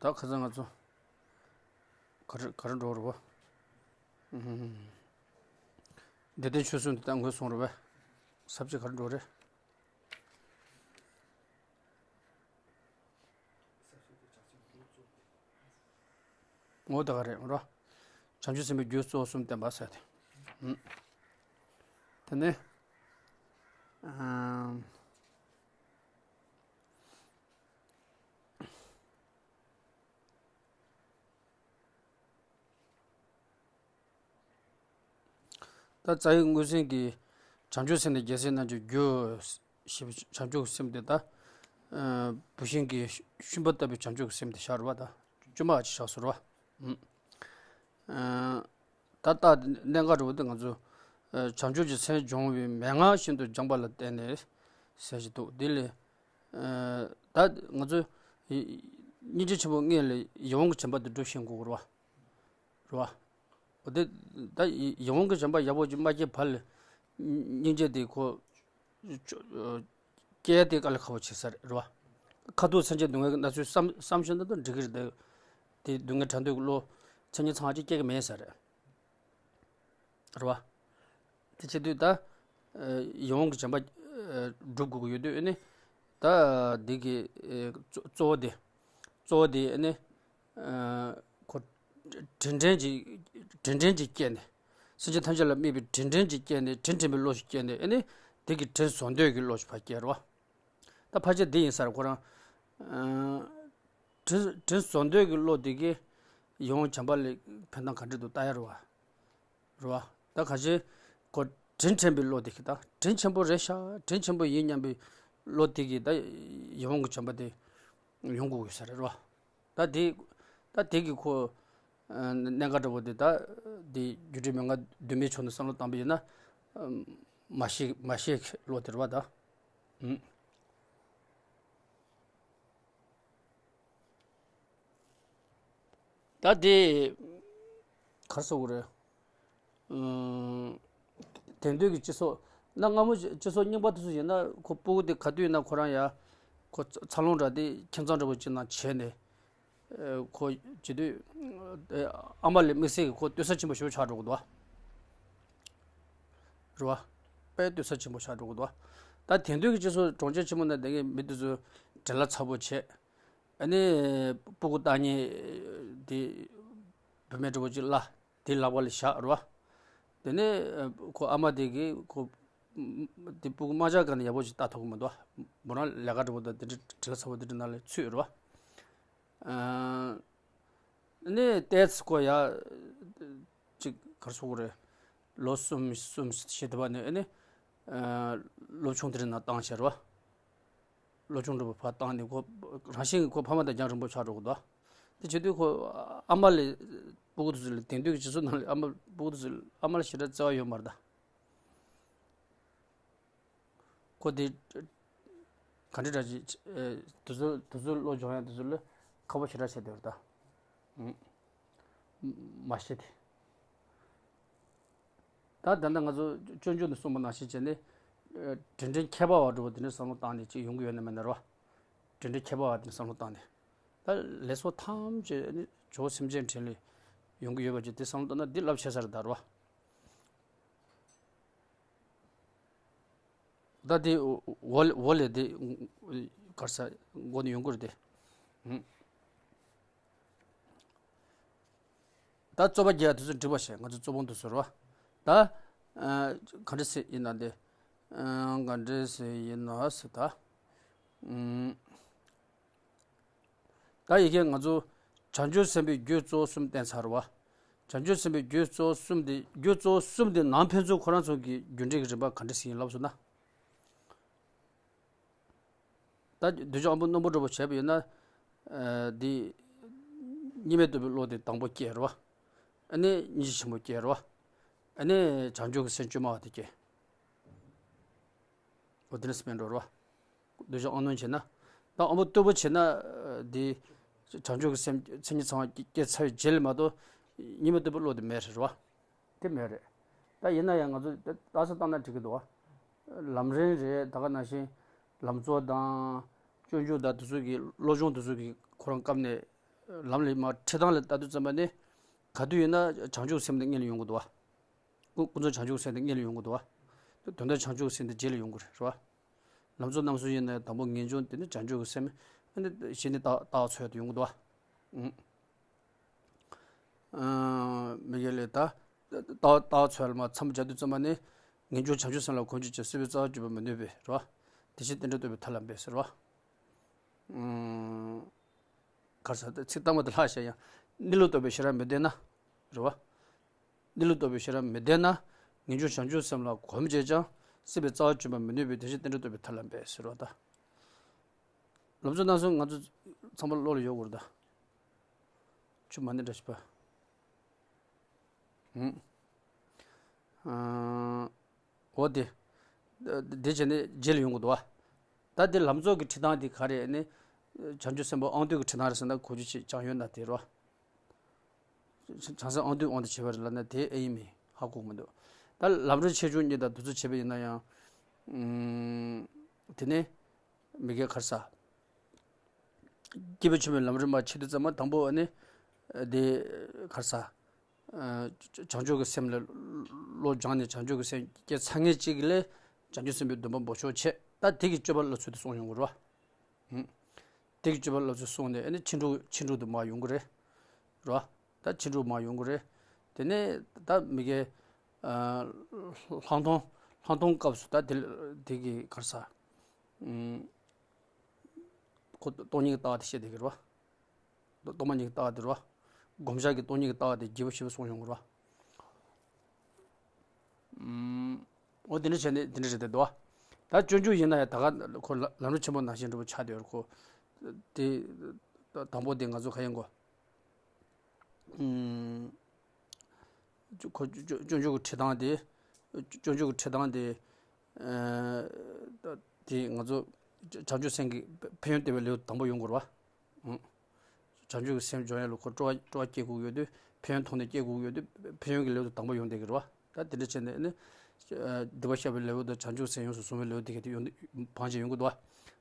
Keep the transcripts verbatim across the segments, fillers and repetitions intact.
ད་ཁ་སང་ང་ཚོ་ག་རེ་ག་རེ་འགྲོ་རེད་བ། ཨུམ། བདེ་ལྡན་ཆོས་གསུམ་འདི་ད་ངོས་བཟུང་རེད་བས། ས་བཅད་ག་རེ་འགྲོ་རེད། ངོ་ད་ག་རེད་རོ། བྱང་ཆུབ་སེམས་དཔའི་རྒྱུད་གཙོ་བོ་གསུམ་བསྟན་པ་ཟེར་ཏེ། ཨུམ། དེ་ནས། ཨམ། ད་རྩ་བའི་མངོན་སེམས་ཀྱི་བྱང་ཆུབ་སེམས་ནི་རྒྱལ་སྲས་རྣམས་ཀྱི་རྒྱུ་ཞེས་པའི་བྱང་ཆུབ་སེམས་དེ་ད། ཨ། བུད་ཤིང་གི་ཤུན་པ་ལྟ་བུའི་བྱང་ཆུབ་སེམས་དེ་བཞག་རེད་བ། ད་བཅོས་མ་ཅིག་བཞག་སོང་རེད་བ། ཨ། ད་རྟགས་གནད་འགག་འདྲ་བོ་དེ་ང་ཚོ། ཨ། བྱང་ཆུབ་ཀྱི་སེམས་སྦྱོང་བའི་མན་ངག་ཤིན་ཏུ་སྦྱངས་པ་ལ་བརྟེན་ནས་ཟེར་ཞིག་འདུག་འདི་ལས། ཨ། ད་ང་ཚོ་སྙིང་རྗེ་ཆེན་པོ་སྔོན་ལ་ཡིད་འོང་གི་བྱམས་པ་དེ་སྒྲུབ་ཤེས་དགོས་རེད་བ། རེད་བ། འོ་དེ། ད་ཡིད་འོང་གི་བྱམས་པ་ཡག་པོ་ཅིག་མ་སྐྱེས་བར་ལ། སྙིང་རྗེ་དེ་ཁོ། སྐྱེ་དེ་དཀའ་ལས་ཁག་པོ་ཆེ་ས་རེད་རེད་བ། ཁ་ཐུག་སེམས་ཅན་སྡུག་བསྔལ་གྱི་གནས་ཚུལ་བསམ་བསམ་ཤེས་ན་ད་འགྲིག་གི་རེད་དེ། དེ་སྡུག་བསྔལ་བྲལ་འདོད་ཀྱི་བློ། མཚན་ཉིད་ཚང་བ་ཅིག་སྐྱེ་གི་མེད་ས་རེད། རེད་བ། དེ་བྱེད་དུས་ད། ཡིད་འོང་གི་བྱམས་པ། སྒྲུབ་དགོས་ཀྱི་ཡོད་དུས་ཨ་ནི། ད་འདི་གི། གཙོ་བོ་དེ། གཙོ་བོ་དེ་ཨ་ནི། ཁོ། དྲིན་དྲན་གྱི། དྲིན་དྲན་གྱི་སྐྱེས་ནས། སེམས་ཅན་ཐམས་ཅད་ལ་དམིགས་པའི་དྲིན་དྲན་གྱི་སྐྱེས་ནས་དྲིན་དྲན་པའི་བློ་ཞིག་སྐྱེས་ནས་ཨ་ནི། དེ་གི་དྲིན་གཟོ་འདོད་ཀྱི་བློ་ཞིག་ཕར་སྐྱེས་རེད་བ། ད་ཕལ་ཆེར་འདི་ཡིན་ས་རེད་ཁོ་རང་། དྲིན་དྲིན་གཟོ་འདོད་ཀྱི་བློ་དེ་གིས་ཡིད་འོང་བྱམས་པ་ལ་ཕན་ཐོགས་ག་འདྲ་འདུག་ལྟ་ཡ་རེད་བ། རེད་བ། ད་གང་ཅི། ཁོ་དྲིན་དྲན་པའི་བློ་དེ་གིས་ད་དྲིན་ཆེན་པོ་རེད་ཤག་དྲིན་ཆེན་པོ་ཡིན་སྙམ་པའི་བློ་དེ་གིས་ད་ཡིད་འོང་གི་བྱམས་པ་དེ་ཡོང་དགོས་ཀྱི་ས་རེད་རེད་བ། ད་དེ། ད་དེ་གིས་ཁོ། གནད་འགག་འདྲ་བོ་དེ་ད། དེ་རྒྱུ་འབྲས་མན་ངག་བདུན་མའི་ཕྱོགས་ནས་བསམ་བློ་བཏང་པ་ཡིན་ན། མ་ཤེས་མ་ཤེས་བློ་དེ་རེད་བ་ད། ད་དེ། ག་རེ་ཟེར་དགོས་རེད། དེང་དུས་ཀྱི་སྤྱི་ཚོགས། གནའ་སྔ་མོ་སྤྱི་ཚོགས་རྙིང་པ་དེ་ཚོ་ཡིན་ན་ཁོ་སྤུ་གུ་དེ་ག་དུས་ཡིན་ན་ཁོ་རང་ཡ། ཁོ་འཚར་ལོངས་འདྲ་དེ་ཁྱིམ་ཚང་འདྲ་བོ་ཅིག་ནང་བྱས་ནས། ཁོ་བྱེད་དུས། ཨ་མ་ལ་དམིགས་བསལ་གྱི་ཁོ་ལྟོས་ས་ཆེན་པོ་ཞེ་པོ་ཆགས་འགྲོ་གི་འདུག་རེད་བ། དཔེ་ལྟོས་ས་ཆེན་པོ་ཆགས་འགྲོ་གི་འདུག་ད་དེང་དུས་ཀྱི་སྤྱི་ཚོགས་གྲོང་ཁྱེར་ཆེན་མོ་ནང་བསྡད་མཁན་མི་དེ་ཚོ་དྲིན་ལན་ཚ་པོ་བྱས། ཨ་ནི། སྤུ་གུ་བཏང་མཁན་དེ། བུད་མེད་འདྲ་བོ་ཅིག་གླ། དེ་ལག་པ་ལ་བཞག་རེད་བ། དེ་ནས་ཁོ་ཨ་མ་དེ་གིས་ཁོ། དེ་སྤུ་གུ་མ་བཞག་ག་ནས་ཡག་པོ་ཅིག་ལྟ་ཐུབ་ཀྱི་མི་འདུག་མོ་རང་ལས་ཀ་འདྲ་བོ་དང་དེ་འདྲ་དྲིན་ལན་ཚ་པོ་དེ་འདྲ་ནང་ལ་ཚུད་རེད་བ། ཨ་ནི་ཏོག་ཙམ་ཁོ་ཡ། ཅིག་ག་རེ་ཟེར་དགོས་རེད། ལོ་གསུམ་གསུམ་བཞི་དེ་བ་ནས་ཨ་ནི། སློབ་ཆུང་དེ་འདྲ་ནང་བཏང་བྱས་རེད་བ། སློབ་ཆུང་འདྲ་བོ་ཕར་བཏང་ནས་ཁོ་རང་བཞིན་གྱིས་ཁོ་ཕ་མ་དང་རྒྱང་རིང་པོ་ཆགས་འགྲོ་གི་འདུག་དེ་བྱེད་དུས་ཁོ་ཨ་མ་ལ་སྤུ་གུ་དེ་ཚོ་ལ་དེང་དུས་ཀྱི་སྤྱི་ཚོགས་ནང་ལ་ཨ་མ་སྤུ་གུ་དེ་ཚོ་ལ་ཨ་མ་ལ་ཞེ་དྲག་བརྩེ་བ་ཡོད་མ་རེད་ད། ཁོ་དེ་ག་འདྲ་འདྲ་ཅིག་དེ་ཚོ་དེ་ཚོ་བློ་སྦྱོང་ཡ་དེ་ཚོ་ལ་ཁག་པོ་ཞེ་དྲག་བྱས་བསྡད་ཡོད་རེད་ད། མ་ཤེས་ཏེ། ད་ད་ལྟ་ང་ཚོ་སྤྱོད་འཇུག་ནས་གསུངས་པ་ནང་བཞིན་བྱས་ནས། དྲིན་དྲན་ཁྱད་པར་བ་འདྲ་བོ་དེ་འདྲ་བསམ་བློ་བཏང་ནས་ཅིག་ཡོང་གི་ཡོད་ན་མེད་ན་རེད་བ། དྲིན་དྲན་ཁྱད་པར་བ་དེ་འདྲ་བསམ་བློ་བཏང་ནས། ད་ལས་ཚོགས་ཐམས་ཅད་ནི་ཇོ་བོ་སེམས་ཅན་དྲིན་ལས་ཡོང་གི་ཡོད་པ་ཅིག་དེ་བསམ་བློ་བཏང་ན་འདི་རླབས་ཆེ་ས་རེད་ད་རེད་བ། ད་དེ་འོ་འོ་ལས་དེ་གར་ས་མགོ་ནས་ཡོང་གི་རེད་དེ། ད་རྩོད་པ་རྒྱག་དུས་ཚོད་འགྲིག་པ་བྱས་ང་ཚོ་རྩོད་པ་འདུག་ཟེར་བ། ད་ག་འདྲ་སེ་ཡིན་ན་དེ། ག་འདྲ་སེ་ཡིན་ན་ཟེར་ད། ད་ཡི་གེ་ང་ཚོ་བྱང་ཆུབ་སེམས་དཔའི་རྒྱུད་གཙོ་བོ་གསུམ་བསྟན་ཚར་བ། བྱང་ཆུབ་སེམས་དཔའི་རྒྱུད་གཙོ་བོ་གསུམ་དེ་རྒྱུད་གཙོ་བོ་གསུམ་དེ་ནང་ཕན་ཚུན་ཁོ་རང་ཚོ་གི་རྒྱུ་འབྲས་ཀྱི་རིམ་པ་ག་འདྲ་ཞིག་ཡིན་ལབ་སོང་ན། ད་འདོད་ཆགས་དབང་པོ་རྣོན་པོ་འདྲ་པོ་བྱས་པ་ཡིན་ན། འདི། གཉིས་མེད་རྟོགས་པའི་བློ་དེ་དང་པོ་སྐྱེ་རོ། ཨ་ནི་སྙིང་རྗེ་ཆེན་པོ་སྐྱེ་རོ། ཨ་ནི་བྱང་ཆུབ་ཀྱི་སེམས་བཅོས་མ་བ་དེ་སྐྱེ། འོ་དེ་ནས་སྨིན་འགྲོ་རོ། འདོད་ཆགས་དབང་རྣོན་བྱས་ན། ད་དབང་པོ་རྟུལ་པོ་བྱས་ན། འདི། བྱང་ཆུབ་ཀྱི་སེམས་མཚན་ཉིད་ཚང་བ་སྐྱེ་ཚར་བའི་རྗེས་ལ་མ་གཏོགས། གཉིས་མེད་རྟོགས་པའི་བློ་དེ་མེད་རེད་རོ། དེ་མེད་རེད། ད་ཡིན་ན་ཡང་ང་ཚོ་ད་ལྟ་ས་བཏང་ན་འགྲིག་གི་འདུག་བ། ལམ་རིམ་རེད་ད་ག་ནང་བཞིན། ལམ་གཙོ་དང་། སྤྱོད་འཇུག་དང་དེ་ཚོ་གི་བློ་སྦྱོང་དེ་ཚོ་གི་ཁོ་རང་སྐབས་ནས། ལམ་ལ་མར་ཁྲིད་སྟངས་ལ་ལྟ་དུས་ཙམ་པ་ནི། ག་དུས་ཡིན་ན་བྱང་ཆུབ་སེམས་དེ་སྔོན་ལ་ཡོང་གི་འདུག་བ། ཀུན་ཀུན་རྫོབ་བྱང་ཆུབ་སེམས་དེ་སྔོན་ལ་ཡོང་གི་འདུག་བ། དོན་དམ་བྱང་ཆུབ་སེམས་དེ་རྗེས་ལ་ཡོང་གི་རེད། རེད་བ། ལམ་གཙོ་རྣམ་གསུམ་ཡིན་ན་ཡང་དང་པོ་ངེས་འབྱུང་དེ་ནི་བྱང་ཆུབ་ཀྱི་སེམས། ཨ་ནི་གཞི་ནས་བརྟག་བརྟག་འཚོལ་དུ་ཡོང་གི་འདུག་བ། ཨུམ། ཨ། མི་དགེ་ལས་ད། བརྟག་བརྟག་འཚོལ་མ་མཚམས་སྦྱར་དུས་ཙམ་པ་ནི། ངེས་འབྱུང་བྱང་ཆུབ་སེམས་ལ་གོམས་བྱེད་ཅིང་། སྲིད་པའི་རྩ་བ་གཅོད་པར་མི་ནུས་པས། རེད་བ། དེ་བཞིན་རྟེན་འབྲེལ་རྟོགས་པའི་ཐབས་ལ་འབད་ཟེར་བ། ཨུམ། ག་རེ་ཟེར། ཚིག་ལྟ་མ་དེ་ལྷག་བཤད་ཡང་། གནས་ལུགས་རྟོགས་པའི་ཤེས་རབ་མི་ལྡན་ན། རེད་བ། གནས་ལུགས་རྟོགས་པའི་ཤེས་རབ་མི་ལྡན་ན། ངེས་འབྱུང་བྱང་ཆུབ་སེམས་ལ་གོམས་བྱེད་ཅིང་། སྲིད་པའི་རྩ་བ་གཅོད་པར་མི་ནུས་པས། དེ་བཞིན་རྟེན་འབྲེལ་རྟོགས་པའི་ཐབས་ལ་འབད་ཟེར་བ་ད། ལམ་གཙོ་རྣམ་གསུམ་ང་ཚོ་ཚང་མ་བློ་ལ་ཡོད་དགོས་རེད་ད། ཆུ་མ་ནི་འདྲ་ཞིག་པ། ཧུམ། ཨ། འོ་དེ། དེ་བྱས་ནས་རྗེས་ལ་ཡོང་གི་འདུག་བ། ད་དེ་ལམ་གཙོ་གི་ཁྲིད་སྟངས་དེ་ག་རེ་ནི། བྱང་ཆུབ་སེམས་དཔའ་དབང་སྡུད་ཀྱི་ཁྲིད་སྟངས་རེད་ཟེར་ན་གོ་རྒྱུ་ཅིག་ཅང་ཡོད་ན་དེ་རེད་བ། བྱང་སེམས་དབང་སྡུད་དབང་དུ་བྱས་པ་རེད་ལབ་ན་དེ་ཨེ་ཡིན་མིན་ཧ་གོ་གི་མི་འདུག་ད་ལམ་རིམ་ཆེ་ཆུང་གཉིས་དང་དུས་ཚོད་བྱས་པ་ཡིན་ན་ཡང་། ཨུམ། དེ་ནས། མི་དགེ་ག་རེ་ཟ། སྐྱེས་བུ་ཆེན་པོའི་ལམ་རིམ་པ་ཆེ་དུས་ཙམ་པ་དང་པོ་ནི། དེ་ག་རེ་ཟ། བྱང་ཆུབ་ཀྱི་སེམས་ལ་བློ་སྦྱངས་ནས་བྱང་ཆུབ་ཀྱི་སེམས་སྐྱེ་ཚར་མཁན་གཅིག་ལས། བྱང་ཆུབ་སེམས་དཔའི་སྡོམ་པ་འབོགས་ཆོག་བྱས། ད་དེ་གི་སྤྱོད་པ་སློབ་ཚུལ་དེ་གསུངས་ཡོང་གི་རེད་བ། ཧུམ། དེ་གི་སྤྱོད་པ་སློབ་ཚུལ་གསུངས་ནས་ཨ་ནི་ཕྱིན་དྲུག་ཕྱིན་དྲུག་དུ་མར་ཡོང་གི་རེད། རེད་བ། ད་ཕྱིན་དྲུག་མར་ཡོང་གི་རེད། དེ་ནས་ད་མི་དགེ། ཨ། ལྷག་མཐོང་། ལྷག་མཐོང་སྐབས་སུ་ད་དེ་དེ་གི་ག་རེ་ཟ། ཨུམ། ཁོ་སྟོང་ཉིད་ཀྱི་ལྟ་བ་དེ་བཤད་བསྡད་ཀྱི་རེད་བ། སྟོང་པ་ཉིད་ཀྱི་ལྟ་བ་དེ་རེད་བ། བསྒོམ་བྱ་གི་སྟོང་ཉིད་ཀྱི་ལྟ་བ་དེ་རྒྱས་པོ་ཞེ་པོ་གསུངས་ཡོང་གི་རེད་བ། ཨུམ། འོ་དེ་འདྲ་བྱས་ནས་དེ་འདྲ་རེད་དེ་འདུག་བ། ད་སྤྱོད་འཇུག་ཡིན་ན་ཡང་ད་ག་ཁོ་ལམ་རིམ་ཆེན་པོ་ནང་བཞིན་འདྲ་པོ་ཆགས་བསྡད་ཡོད་རེད་ཁོ། དེ། དང་པོ་དེ་ང་ཚོ་ག་ཡིན་གོ། ཨུམ། ཁོ་སྤྱོད་སྤྱོད་འཇུག་གི་ཁྲིད་སྟངས་དེ། སྤྱོད་འཇུག་གི་ཁྲིད་སྟངས་དེ། ཨ། དེ་ང་ཚོ་བྱང་ཆུབ་སེམས་ཀྱི་ཕན་ཡོན་སྟེར་བའི་ལེའུ་དང་པོ་ཡོང་དགོས་རེད་བ། ཨུམ། བྱང་ཆུབ་ཀྱི་སེམས་སྦྱོང་ཡ་ལ་ཁོ་སྤྲོ་བ་སྤྲོ་བ་སྐྱེ་དགོས་ཡོད་དུས་ཕན་ཡོན་མཐོང་ནས་སྐྱེ་དགོས་ཡོད་དུས་ཕན་ཡོན་གྱི་ལེའུ་དེ་དང་པོ་ཡོང་བསྡད་ཀྱི་རེད་བ། ད་དེ་འདྲ་བྱས་ནས་ནི། ཨ། སྡིག་པ་བཤགས་པའི་ལེའུ་དང་བྱང་ཆུབ་སེམས་ཡོངས་སུ་བཟུང་བའི་ལེའུ་དེ་ག་དེ་ཡོང་བང་ཆེན་ཡོང་གི་འདུག་བ།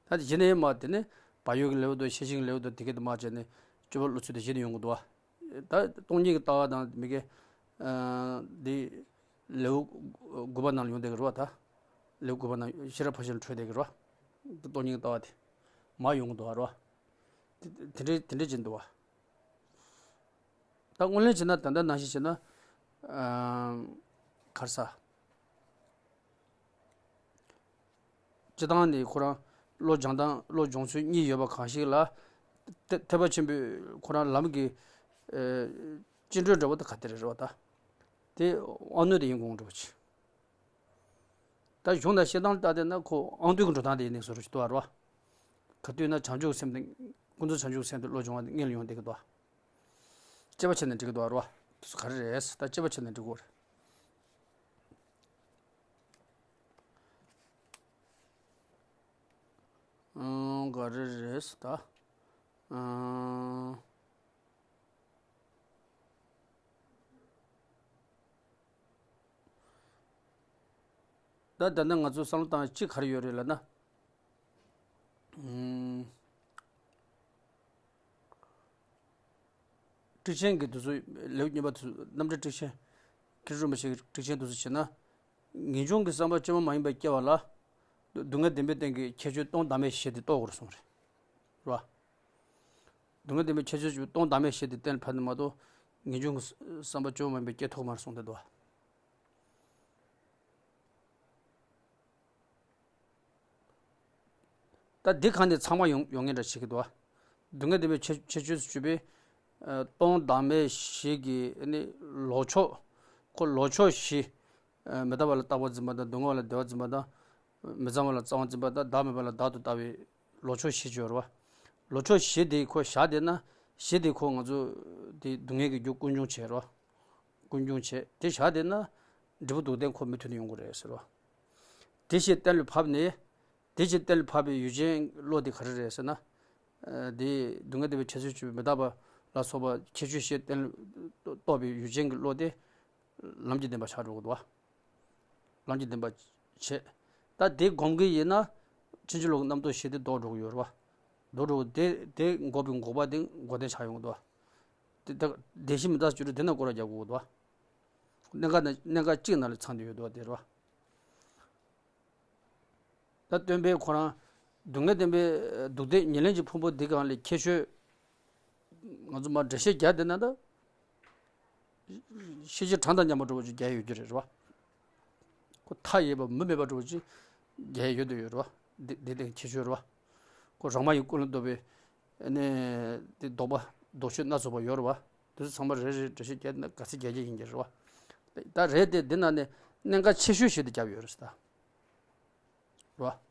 ད་དེ་གཞི་ནས་མ་དེ་ནི་བག་ཡོད་ཀྱི་ལེའུ་དང་ཤེས་བཞིན་གྱི་ལེའུ་དང་དེ་ག་དེ་མ་བྱས་ནས་སྤྱོད་པ་སློབ་ཚུལ་དེ་གཞི་ནས་ཡོང་གི་འདུག་བ། ད་སྟོང་ཉིད་ཀྱི་ལྟ་བ་དང་མི་དགེ། ཨ། འདི་ལེའུ་དགུ་པ་ནང་ལ་ཡོང་བསྡད་ཀྱི་རེད་བ་ད། ལེའུ་དགུ་པ་ནང་ཤེས་རབ་ཕར་ཕྱིན་ལ་འཕྲོས་བསྡད་ཀྱི་རེད་བ། སྟོང་ཉིད་ཀྱི་ལྟ་བ་དེ་མར་ཡོང་གི་འདུག་བ་རེད་བ། དེ་དེ་འདྲའི་དེ་འདྲའི་ཅིག་འདུག་བ། ད་དངོས་གནས་བྱས་ན་ད་ལྟ་ནང་བཞིན་བྱས་ན། ཨ། ག་རེ་ཟ། སྤྱིར་བཏང་ནས་ཁོ་རང་བློ་སྦྱང་སྟངས་བློ་སྦྱོང་ཚུལ་གཉིས་ཡོད་པ་གང་ཞིག་ལ། ཐེ་ཐེག་པ་ཆེན་པོས་ཁོ་རང་ལམ་གྱི། ཨེ། སྤྱི་འགྲོས་འདྲ་བོ་དེ་ག་དེ་རེད་རེད་བ་ད། དེ་དབང་རྣོན་དེ་ཡིན་དགོས་འདྲ་བོ་ཅིག་ད་གཞུང་དང་བཤད་སྟངས་ལ་བལྟས་ན་ཁོ་དབང་སྡུད་ཀྱི་འགྲོ་སྟངས་དེ་ཡིན་ནའི་བཟོ་འདྲ་ཞིག་འདུག་བ་རེད་བ། ག་དུས་ན་བྱང་ཆུབ་སེམས་དེ་ཀུན་རྫོབ་བྱང་ཆུབ་སེམས་དེ་བློ་སྦྱོང་བ་དེ་སྔོན་ལ་ཡོང་བསྡད་ཀྱི་འདུག་བ། དཔྱད་པ་བྱས་ནས་འགྲིག་གི་འདུག་བ་རེད་བ། དེ་ཚོ་ག་རེ་རེད་ད་དཔྱད་པ་བྱས་ནས་འགྲིག་གི་རེད། ཨང་། ག་རེ་རེད་ད། ཨང་། ད་ད་ནི་ང་ཚོ་བསམ་བློ་བཏང་གཅིག་ག་རེ་ཡོད་རེད་ལབ་ན། ཨང་། ཊཱིཀ་ཆེན་གྱི་དུས་ཚོད་ལེའུ་གཉིས་པ་དུས་ཚོད་རྣམ་འགྲེལ་ཊཱིཀ་ཆེན། མཁན་རིན་པོ་ཆེ་གི་ཊཱིཀ་ཆེན་དུས་ཚོད་བྱས་ན། ངེས་འབྱུང་གི་བསམ་པ་བཅོས་མ་མ་ཡིན་པ་སྐྱེ་བ་ལ། སྡུག་བསྔལ་བདེན་པའི་སྟེང་གི་ཁྱད་ཆོས་སྟོང་བདག་མེད་བཞི་དེ་རྟོགས་དགོས་རེད་གསུངས་རེད། རེད་བ། སྡུག་བསྔལ་བདེན་པའི་ཁྱད་ཆོས་བཅུ་སྟོང་བདག་མེད་བཞི་དེ་གཏན་ལ་ཕབ་ནས་མ་གཏོགས། ངེས་འབྱུང་གི་བསམ་པ་བཅོས་མ་ཡིན་པ་སྐྱེ་ཐུབ་མ་རེད་གསུངས་ཏེ་འདུག་བ། ད་འདི་གང་ནས་ཚང་མ་ཡོང་ཡོང་ངེས་འདྲ་བྱེད་ཀྱི་འདུག་བ། སྡུག་བསྔལ་བདེན་པའི་ཁྱད་ཁྱད་ཆོས་སུ་གྱུར་པའི། ཨ། སྟོང་བདག་མེད་བཞི་གི་ནི་ལོག་ཕྱོགས། ཁོ་ལོག་ཕྱོགས་བཞི། ཨ། མི་རྟག་པ་ལ་རྟག་པར་འཛིན་པ་དང་སྡུག་བསྔལ་བ་ལ་བདེ་བར་འཛིན་པ་དང་། མི་གཙང་བ་ལ་གཙང་བར་འཛིན་པ་དང་བདག་མེད་པ་ལ་བདག་ཏུ་ལྟ་བའི་ལོག་ཕྱོགས་བཞི་ཅིག་ཡོད་རེད་བ། ལོག་ཕྱོགས་བཞི་དེ་ཁོ་བཞག་བསྡད་ན་བཞི་དེ་ཁོ་ང་ཚོ་དེ་སྡུག་བསྔལ་གྱི་རྒྱུ་ཀུན་འབྱུང་བྱེད་རེད་བ། ཀུན་འབྱུང་བྱེད་དེ་བཞག་བསྡད་ན་འབྲས་བུ་སྡུག་བདེན་ཁོ་མུ་མཐུད་ནས་ཡོང་གི་རེད་ཟེར་བ། དེ་བཞི་གཏན་ལ་ཕབ་ནས། དེ་བཞིན་གཏན་ལ་ཕབ་པའི་ཡུལ་ཅན་བློ་དེ་ག་རེ་རེད་ཟེར་ན། ཨ། དེ་སྡུག་བསྔལ་བདེན་པའི་ཁྱད་ཆོས་ཆུད་པའི་མི་རྟག་པ་ལ་སོགས་པ་ཁྱད་ཆོས་བཞི་གཏན་ལ་རྟོགས་པའི་ཡུལ་ཅན་གྱི་བློ་དེ་ལམ་གྱི་བདེན་པ་ཆགས་འགྲོ་གི་འདུག་བ། ལམ་གྱི་བདེན་པ་བྱེད། ད་དེ་སྒོམ་གྱི་ཡིན་ན་ཕྱིན་ཅི་ལོག་གི་རྣམ་རྟོག་བཞི་དེ་ལྡོག་འགྲོ་གི་ཡོད་རེད་བ། འདུག་འགྲོ་དེ་དེ་འགོག་པའི་འགོག་པ་དེ་འགོག་བདེན་ཆགས་ཡོང་གི་འདུག་བ། དེ་དེ་བདེན་བཞི་མི་རྟག་སྤྱོད་རིགས་དེ་ན་སྐོར་ར་རྒྱག་དགོས་འདུག་བ། གནད་འགག་ན་གནད་འགག་གཅིག་ནང་ལ་ཚང་བསྡད་ཡོད་འདུག་བ་དེ་རེད་བ། ད་སྟོན་པས་ཁོ་རང་སྡུག་བསྔལ་བདེན་པའི་སྡུག་བདེན་ཉེར་ལེན་གྱི་ཕུང་པོ་འདི་གང་ལས་ཁྱད་ཆོས། ང་ཚོ་མ་འགྲེལ་བཤད་རྒྱག་བསྡད་ན་ད། ཤེས་བྱ་གྲངས་དང་མཉམ་པ་འདྲ་བོ་ཅིག་རྒྱག་ཡོད་རྒྱུ་རེད་བ། ཁོ་མཐའ་ཡས་པ་མུ་མེད་པ་འདྲ་བོ་ཅིག་རྒྱག་ཡོད་དུ་ཡོད་རེད་བ། འདི་འདི་ལས་ཁྱད་ཆོས་རེད་བ། ཁོ་རང་མ་ཡིན་ཀུན་ལ་ལྡོག་པའི་ནས་དེ་ལྡོག་པ་ལྡོག་ཆོས་སྣ་ཚོགས་པ་ཡོད་རེད་བ། དེ་ཚོ་ཚང་མ་རེ་རེ་འགྲེལ་བཤད་རྒྱག་ན་ག་ཚད་རྒྱག་རྒྱུ་ཡིན་གྱི་རེད་བ། ད་རེད་དེ་འདི་ནང་ནས་གནད་འགག་ཆེ་ཤོས་ཤིག་དེ་རྒྱབ་ཡོད་རེད་ད། རེད་བ།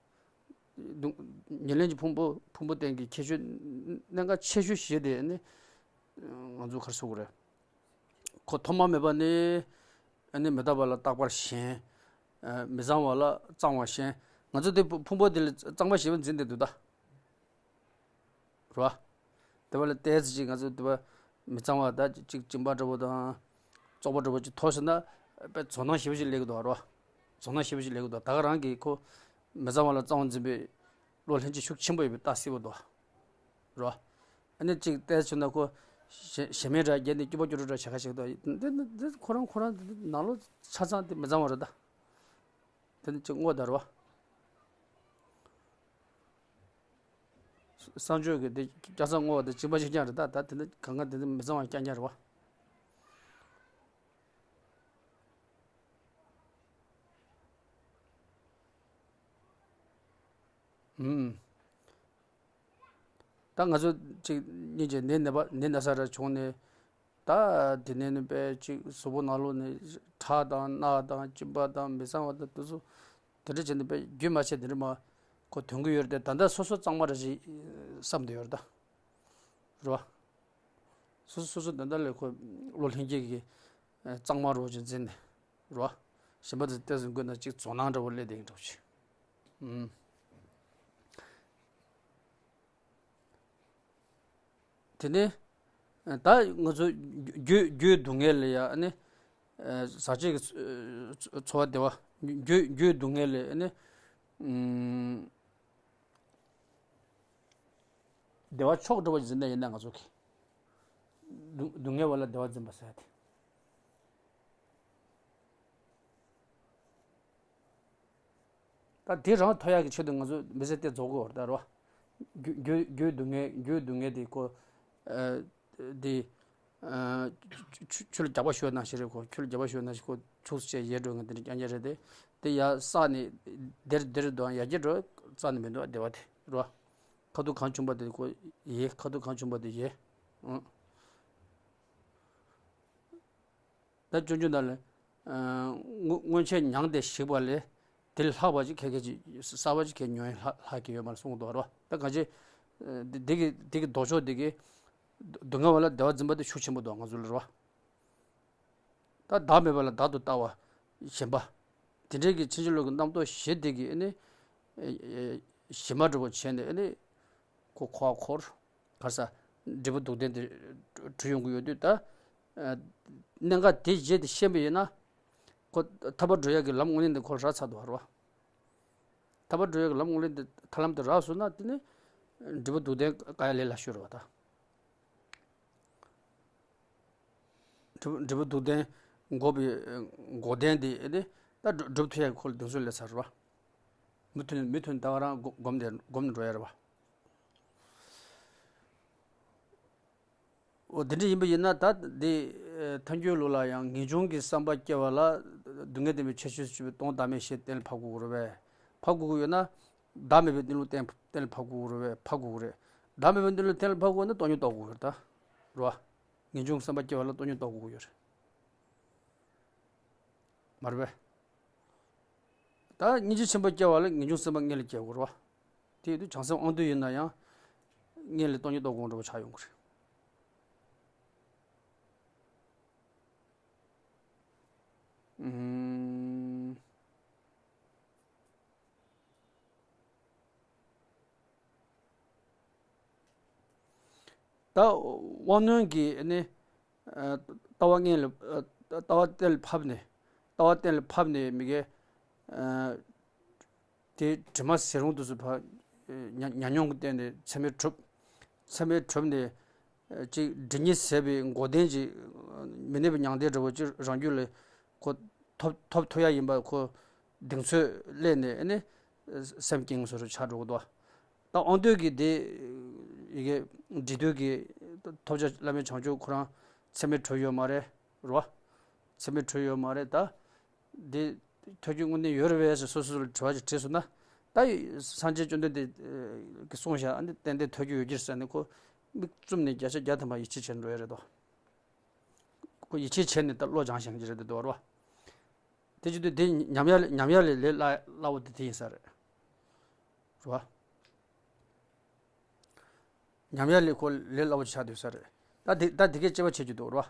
སྡུག་ཉེར་ལེན་གྱི་ཕུང་པོ་ཕུང་པོ་བསྟན་གྱི་ཁྱད་ཆོས་གནད་འགག་ཆེ་ཤོས་བཞི་དེ་ནི་ང་ཚོ་ག་རེ་ཟེར་དགོས་རེད། ཁོ་ཐོག་མ་མེད་པ་ནས་ནི་མི་རྟག་པ་ལ་རྟག་པར་ཞེན། མི་གཙང་བ་ལ་གཙང་བར་ཞེན། ང་ཚོ་དེ་ཕུང་པོ་དེ་ལ་གཙང་མ་ཞེན་པ་འཛིན་བསྡད་འདུག་ད། རེད་བ། དེ་བ་ལ་ཏོག་ཙམ་ཅིག་ང་ཚོ་དེ་བ་མི་གཙང་བ་ད་ཅིག་གཅིན་པ་འདྲ་པོ་དང་། བཙོག་པ་འདྲ་པོ་ཅིག་ཐོགས་ཟིན་ན་དཔེ་ཚོར་སྣང་ཞེ་པོ་ཅིག་སླེབས་ཀྱི་འདུག་རེད་བ། ཚོར་སྣང་ཞེ་པོ་ཅིག་སླེབས་ཀྱི་འདུག་ད་ག་རང་གིས་ཁོ་མི་གཙང་བ་ལ་གཙང་བ་འཛིན་པའི་བློ་ལྷན་སྐྱེས་ཤུགས་ཆེན་པོ་ཡོད་པའི་རྟགས་གསལ་པོ་འདུག་རེད་བ། ཨ་ནི་ཅིག་ཏོག་ཙམ་བྱུང་ན་ཁོ་ཞེ་ཞེ་མེད་འདྲ་བརྒྱབ་ནས་སྐྱོ་པོ་སྐྱོ་པོ་འདྲ་བྱེད་ཁ་ཞིག་འདུག་འདི་འདི་འདི་ཁོ་རང་ཁོ་རང་འདི་ནང་ལོགས་ཆ་ཚང་དེ་མི་གཙང་བ་རེད་ད། དེ་ནི་ཅིག་བསྔོ་ད་རེད་བ། གསང་སྤྱོད་ཀྱི་དེ་སྐྱ་ཚང་བསྔོ་བ་དེ་སྦྱིན་པ་ཅིག་ཀྱང་རེད་ད། ད་དེ་ནི་གང་ག་དེ་ནི་མི་གཙང་བ་རྐྱང་རྐྱང་རེད་བ། ཨུམ། ད་ང་ཚོ་ཅིག་སྙིང་རྗེ་ནད་ན་པ་ནད་ན་ས་ར་བྱུང་ནས། ད་དེ་ནས་ནི་དཔེ་ཅིག་གཟུགས་པོ་ནང་ལོགས་ནས་ཁྲག་དང་རྣག་དང་གཅིན་པ་དང་མི་གཙང་བ་དང་དེ་ཚོ་དེ་འདྲ་བྱས་ནས་དཔེ་རྒྱུན་མ་ཆད་དེ་འདྲ་མ་ཁོ་ཐོན་གི་ཡོད་རེད་དེ། ད་ལྟ་སོ་སོ་གཙང་མ་ར་ཞིག་བསམ་བསྡད་ཡོད་རེད་ད། རེད་བ། སོ་སོ་སོ་སོ་ད་ལྟ་ལས་ཁོ་བློ་ལྷན་སྐྱེས་ཀྱི་གཙང་མ་རོ་ཅིག་འཛིན་ནས་རེད་བ། གཞན་པ་དེ་ཏོག་ཙམ་དགོས་ན་ཅིག་རྫོགས་སྣང་འདྲ་བོ་སླེབས་བསྡད་ཀྱི་འདྲ་བོ་ཅིག་ཨུམ། དེ་ནས་ད་ང་ཚོ་རྒྱུ་རྒྱུའི་སྡུག་བསྔལ་ལ་ཡ་ནི་ཟག་བཅས་ཀྱི་ཚོར་བ་བདེ་བ། རྒྱུ་རྒྱུའི་སྡུག་བསྔལ་ལ་ནི་བདེ་བ་མཆོག་འགྲོ་བ་འཛིན་ན་ཡིན་ན་ང་ཚོ་གི་སྡུག་སྡུག་བསྔལ་བ་ལ་བདེ་བ་འཛིན་པ་ཟེར་ཏེ། ད་དེ་རང་ཐོབ་ཡག་གི་ཆེད་དུ་ང་ཚོ་མི་ཚེ་དེ་རྫོགས་དགོས་རེད་ད་རོ། རྒྱུ་རྒྱུ་རྒྱུའི་སྡུག་བསྔལ་རྒྱུའི་སྡུག་བསྔལ་དེ་ཁོ། ཨ། དེ། ཨ། ཆུ་ཆུ་ཆུ་ལ་རྒྱག་པ་ཞུ་བ་ནང་བཞིན་རེད། ཁོ་ཆུ་ལ་རྒྱག་པ་ཞུ་བ་ནང་བཞིན་ཁོ་ཆུ་ཚོད་ཡལ་འགྲོ་ངེས་དེ་འདྲ་རྐྱང་རྐྱང་རེད་དེ། དེ་ཡར་བསགས་ནས་དེར་དེར་འདུག་ཡར་རྒྱས་འགྲོ་རྩ་ནས་མི་འདུག་བདེ་བ་དེ་རོ། ཁ་ཐུག་གང་བྱུང་པ་དེ་ཁོ་ཡལ། ཁ་ཐུག་གང་བྱུང་པ་དེ་ཡལ། ཨང་། ད་སྤྱོད་འཇུག་ནང་ལ། ཨ། སྔོན་སྔོན་ཆད་མྱང་སྟེ་ཞིག་པ་ལས་དེ་ལས་ལྷག་པ་ཅིག་ཁྱད་ཁྱད་ཅིག་གསར་པ་ཅིག་ཁྱད་ཉོན་ལྷག་ལྷག་གི་ཡོད་མ་རེད་གསུངས་འདུག་རོ། ད་གང་ཅི། འདི་གི་འདི་གི་ལྡོག་ཕྱོགས་འདི་གི་སྡུག་བསྔལ་བ་ལ་བདེ་བ་འཛིན་པ་དེ་ཤུགས་ཆེན་པོ་འདུག་ང་ཚོ་ལ་རོ། ད་བདག་མེད་པ་ལ་བདག་ཏུ་ལྟ་བ་ཞེན་པ། དེ་འདྲའི་གི་ཕྱིན་ཅི་ལོག་གི་རྣམ་རྟོག་བཞི་དེ་གི་ཨ་ནི་ཞེན་པ་འདྲ་པོ་བྱས་ནས་ཨ་ནི། ཁོ་འཁོར་བ་འཁོར། ག་རེ་ཟ། འབྲས་བུ་སྡུག་བདེན་དེ་གྲུབ་ཡོང་གི་ཡོད་དུས་ད། ཨ། གནད་འགག་དེ་བཞི་དེ་ཤེས་པ་ཡིན་ན། ཁོ་ཐར་པ་འགྲོ་ཡག་གི་ལམ་དངོས་གནས་དེ་ཁོ་རག་ཚར་འདུག་བ་རོ། ཐར་པ་འགྲོ་ཡག་གི་ལམ་དངོས་གནས་དེ་ཐར་ལམ་དེ་རག་སོང་ན་དེ་ནི། འབྲས་བུ་སྡུག་བདེན་དཀའ་ཡ་ལས་སླ་ཤོས་རེད་བ་ད། འབྲས་བུ་འབྲས་བུ་སྡུག་བདེན་འགོག་པའི་འགོག་བདེན་དེ་ཨེ་ནི་ད་སྒྲུབ་སྒྲུབ་ཐུབ་ཡག་གི་ཁོ་ལ་གདེང་ཚོད་སླེབས་ཚར་རེད་བ། མུ་མཐུད་མུ་མཐུད་ད་ག་རང་སྒོམ་སྒོམ་ནས་སྒོམ་ནས་འགྲོ་ཡ་རེད་བ། འོ་དེ་འདྲ་ཡིན་པ་ཡིན་ན་ད་འདི་ཐལ་འགྱུར་ལུགས་ལ་ཡང་ངེས་འབྱུང་གི་བསམ་པ་སྐྱེ་བ་ལ་སྡུག་བསྔལ་བདེན་པའི་ཁྱད་ཆོས་སུ་གྱུར་པའི་སྟོང་བདག་མེད་ཞེས་གཏན་ལ་ཕབ་དགོས་རེད་བས། ཕབ་དགོས་ཀྱི་ཡོད་ན། བདག་མེད་པའི་གནས་ལུགས་གཏན་གཏན་ལ་ཕབ་དགོས་རེད་བས། ཕབ་དགོས་ཀྱི་རེད། བདག་མེད་པའི་གནས་ལུགས་གཏན་ལ་ཕབ་དགོས་ན་སྟོང་ཉིད་རྟོགས་དགོས་ཀྱི་རེད་ད། རེད་བ། ངེས་འབྱུང་བསམ་པ་སྐྱེ་བ་ལ་སྟོང་ཉིད་རྟོགས་དགོས་ཀྱི་ཡོད་རེད། མ་རེད་པས། ད་སྙིང་རྗེ་ཆེན་པོ་སྐྱེ་བ་ལ་ངེས་འབྱུང་སེམས་པ་མངལ་ལ་སྐྱེ་དགོས་རེད་བ། དེ་ཡིན་དུས་བྱང་སེམས་དབང་རྟུལ་ཡིན་ན་ཡང་མངལ་ལ་སྟོང་ཉིད་རྟོགས་དགོས་འདྲ་བོ་ཆགས་ཡོང་གི་རེད། ཨུམ། ད་དབང་རྣོན་གྱིས་ནི། ཨ། ལྟ་བ་མངལ་ལ། ཨ། ལྟ་བ་གཏན་ལ་ཕབ་ནས། ལྟ་བ་གཏན་ལ་ཕབ་ནས་མི་དགེ། ཨ། དེ་དྲི་མ་ཟད་རུང་དུས་སུ་ཕ། ཉ་ཉ་མྱོང་གི་སྟེང་ནས་ཚད་མས་གྲུབ། ཚད་མས་གྲུབ་ནས་ཅིག་སྒྲིབ་གཉིས་ཟད་པའི་འགོག་བདེན་གྱི་མི་གནས་པའི་མྱང་འདས་འདྲ་བོ་ཅིག་རང་རྒྱུད་ལ་ཁོ་ཐོབ་ཐོབ་ཐུབ་ཡ་ཡིན་པ་ཁོ་གདེང་ཚོད་སླེབས་ནས་ཨ་ནི་སེམས་སྐྱིད་ངེས་སུ་ཆགས་འགྲོ་གི་འདུག་ད་དབང་འདུས་ཀྱི་དེ་ཡི་གེ་འབྲི་དུས་ཀྱི་ཐོབ་བྱ་བླ་མེད་བྱང་ཆུབ་ཁོ་རང་ཚད་མས་གྲུབ་ཡོད་མ་རེད་རོ། ཚད་མས་གྲུབ་ཡོད་མ་རེད་ད། འདི་ཐོབ་རྒྱུ་དངོས་གནས་ཡོད་རེད་པས་ཟེར་སོ་སོ་ལ་དྲི་བ་ཅིག་དྲིས་སོང་ན། ད་སངས་རྒྱས་བཅོམ་ལྡན་འདས་ཀྱིས་གསུངས་བཞག་ཨ་ནི་ཏན་ཏན་ཐོབ་རྒྱུ་ཡོད་ཀྱི་རེད་ཟེར་ནས་ཁོ་མིག་བཙུམ་ནས་བརྒྱ་ཆ་བརྒྱ་ཐམ་པ་ཡིད་ཆེས་བྱས་འགྲོ་ཡ་རེད་དོ། ཁོ་ཡིད་ཆེས་བྱས་ནས་ད་བློ་སྦྱང་བཞིན་གྱི་རེད་དོ་རོ། དེ་བྱེད་དུས་དེ་ཉམས་ཡ་ལས་ཉམས་ཡ་ལས་ལས་སླ་སླ་བོ་དེ་དེ་ཡིན་ས་རེད། རེད་བ། ཉམས་ཡ་ལས་ཁོ་ལས་སླ་བོ་ཆགས་སྡོད་ས་རེད། ད་དེ་ད་དེ་གའི་དཔྱད་པ་བྱེད་རྒྱུ་འདུག་རོ།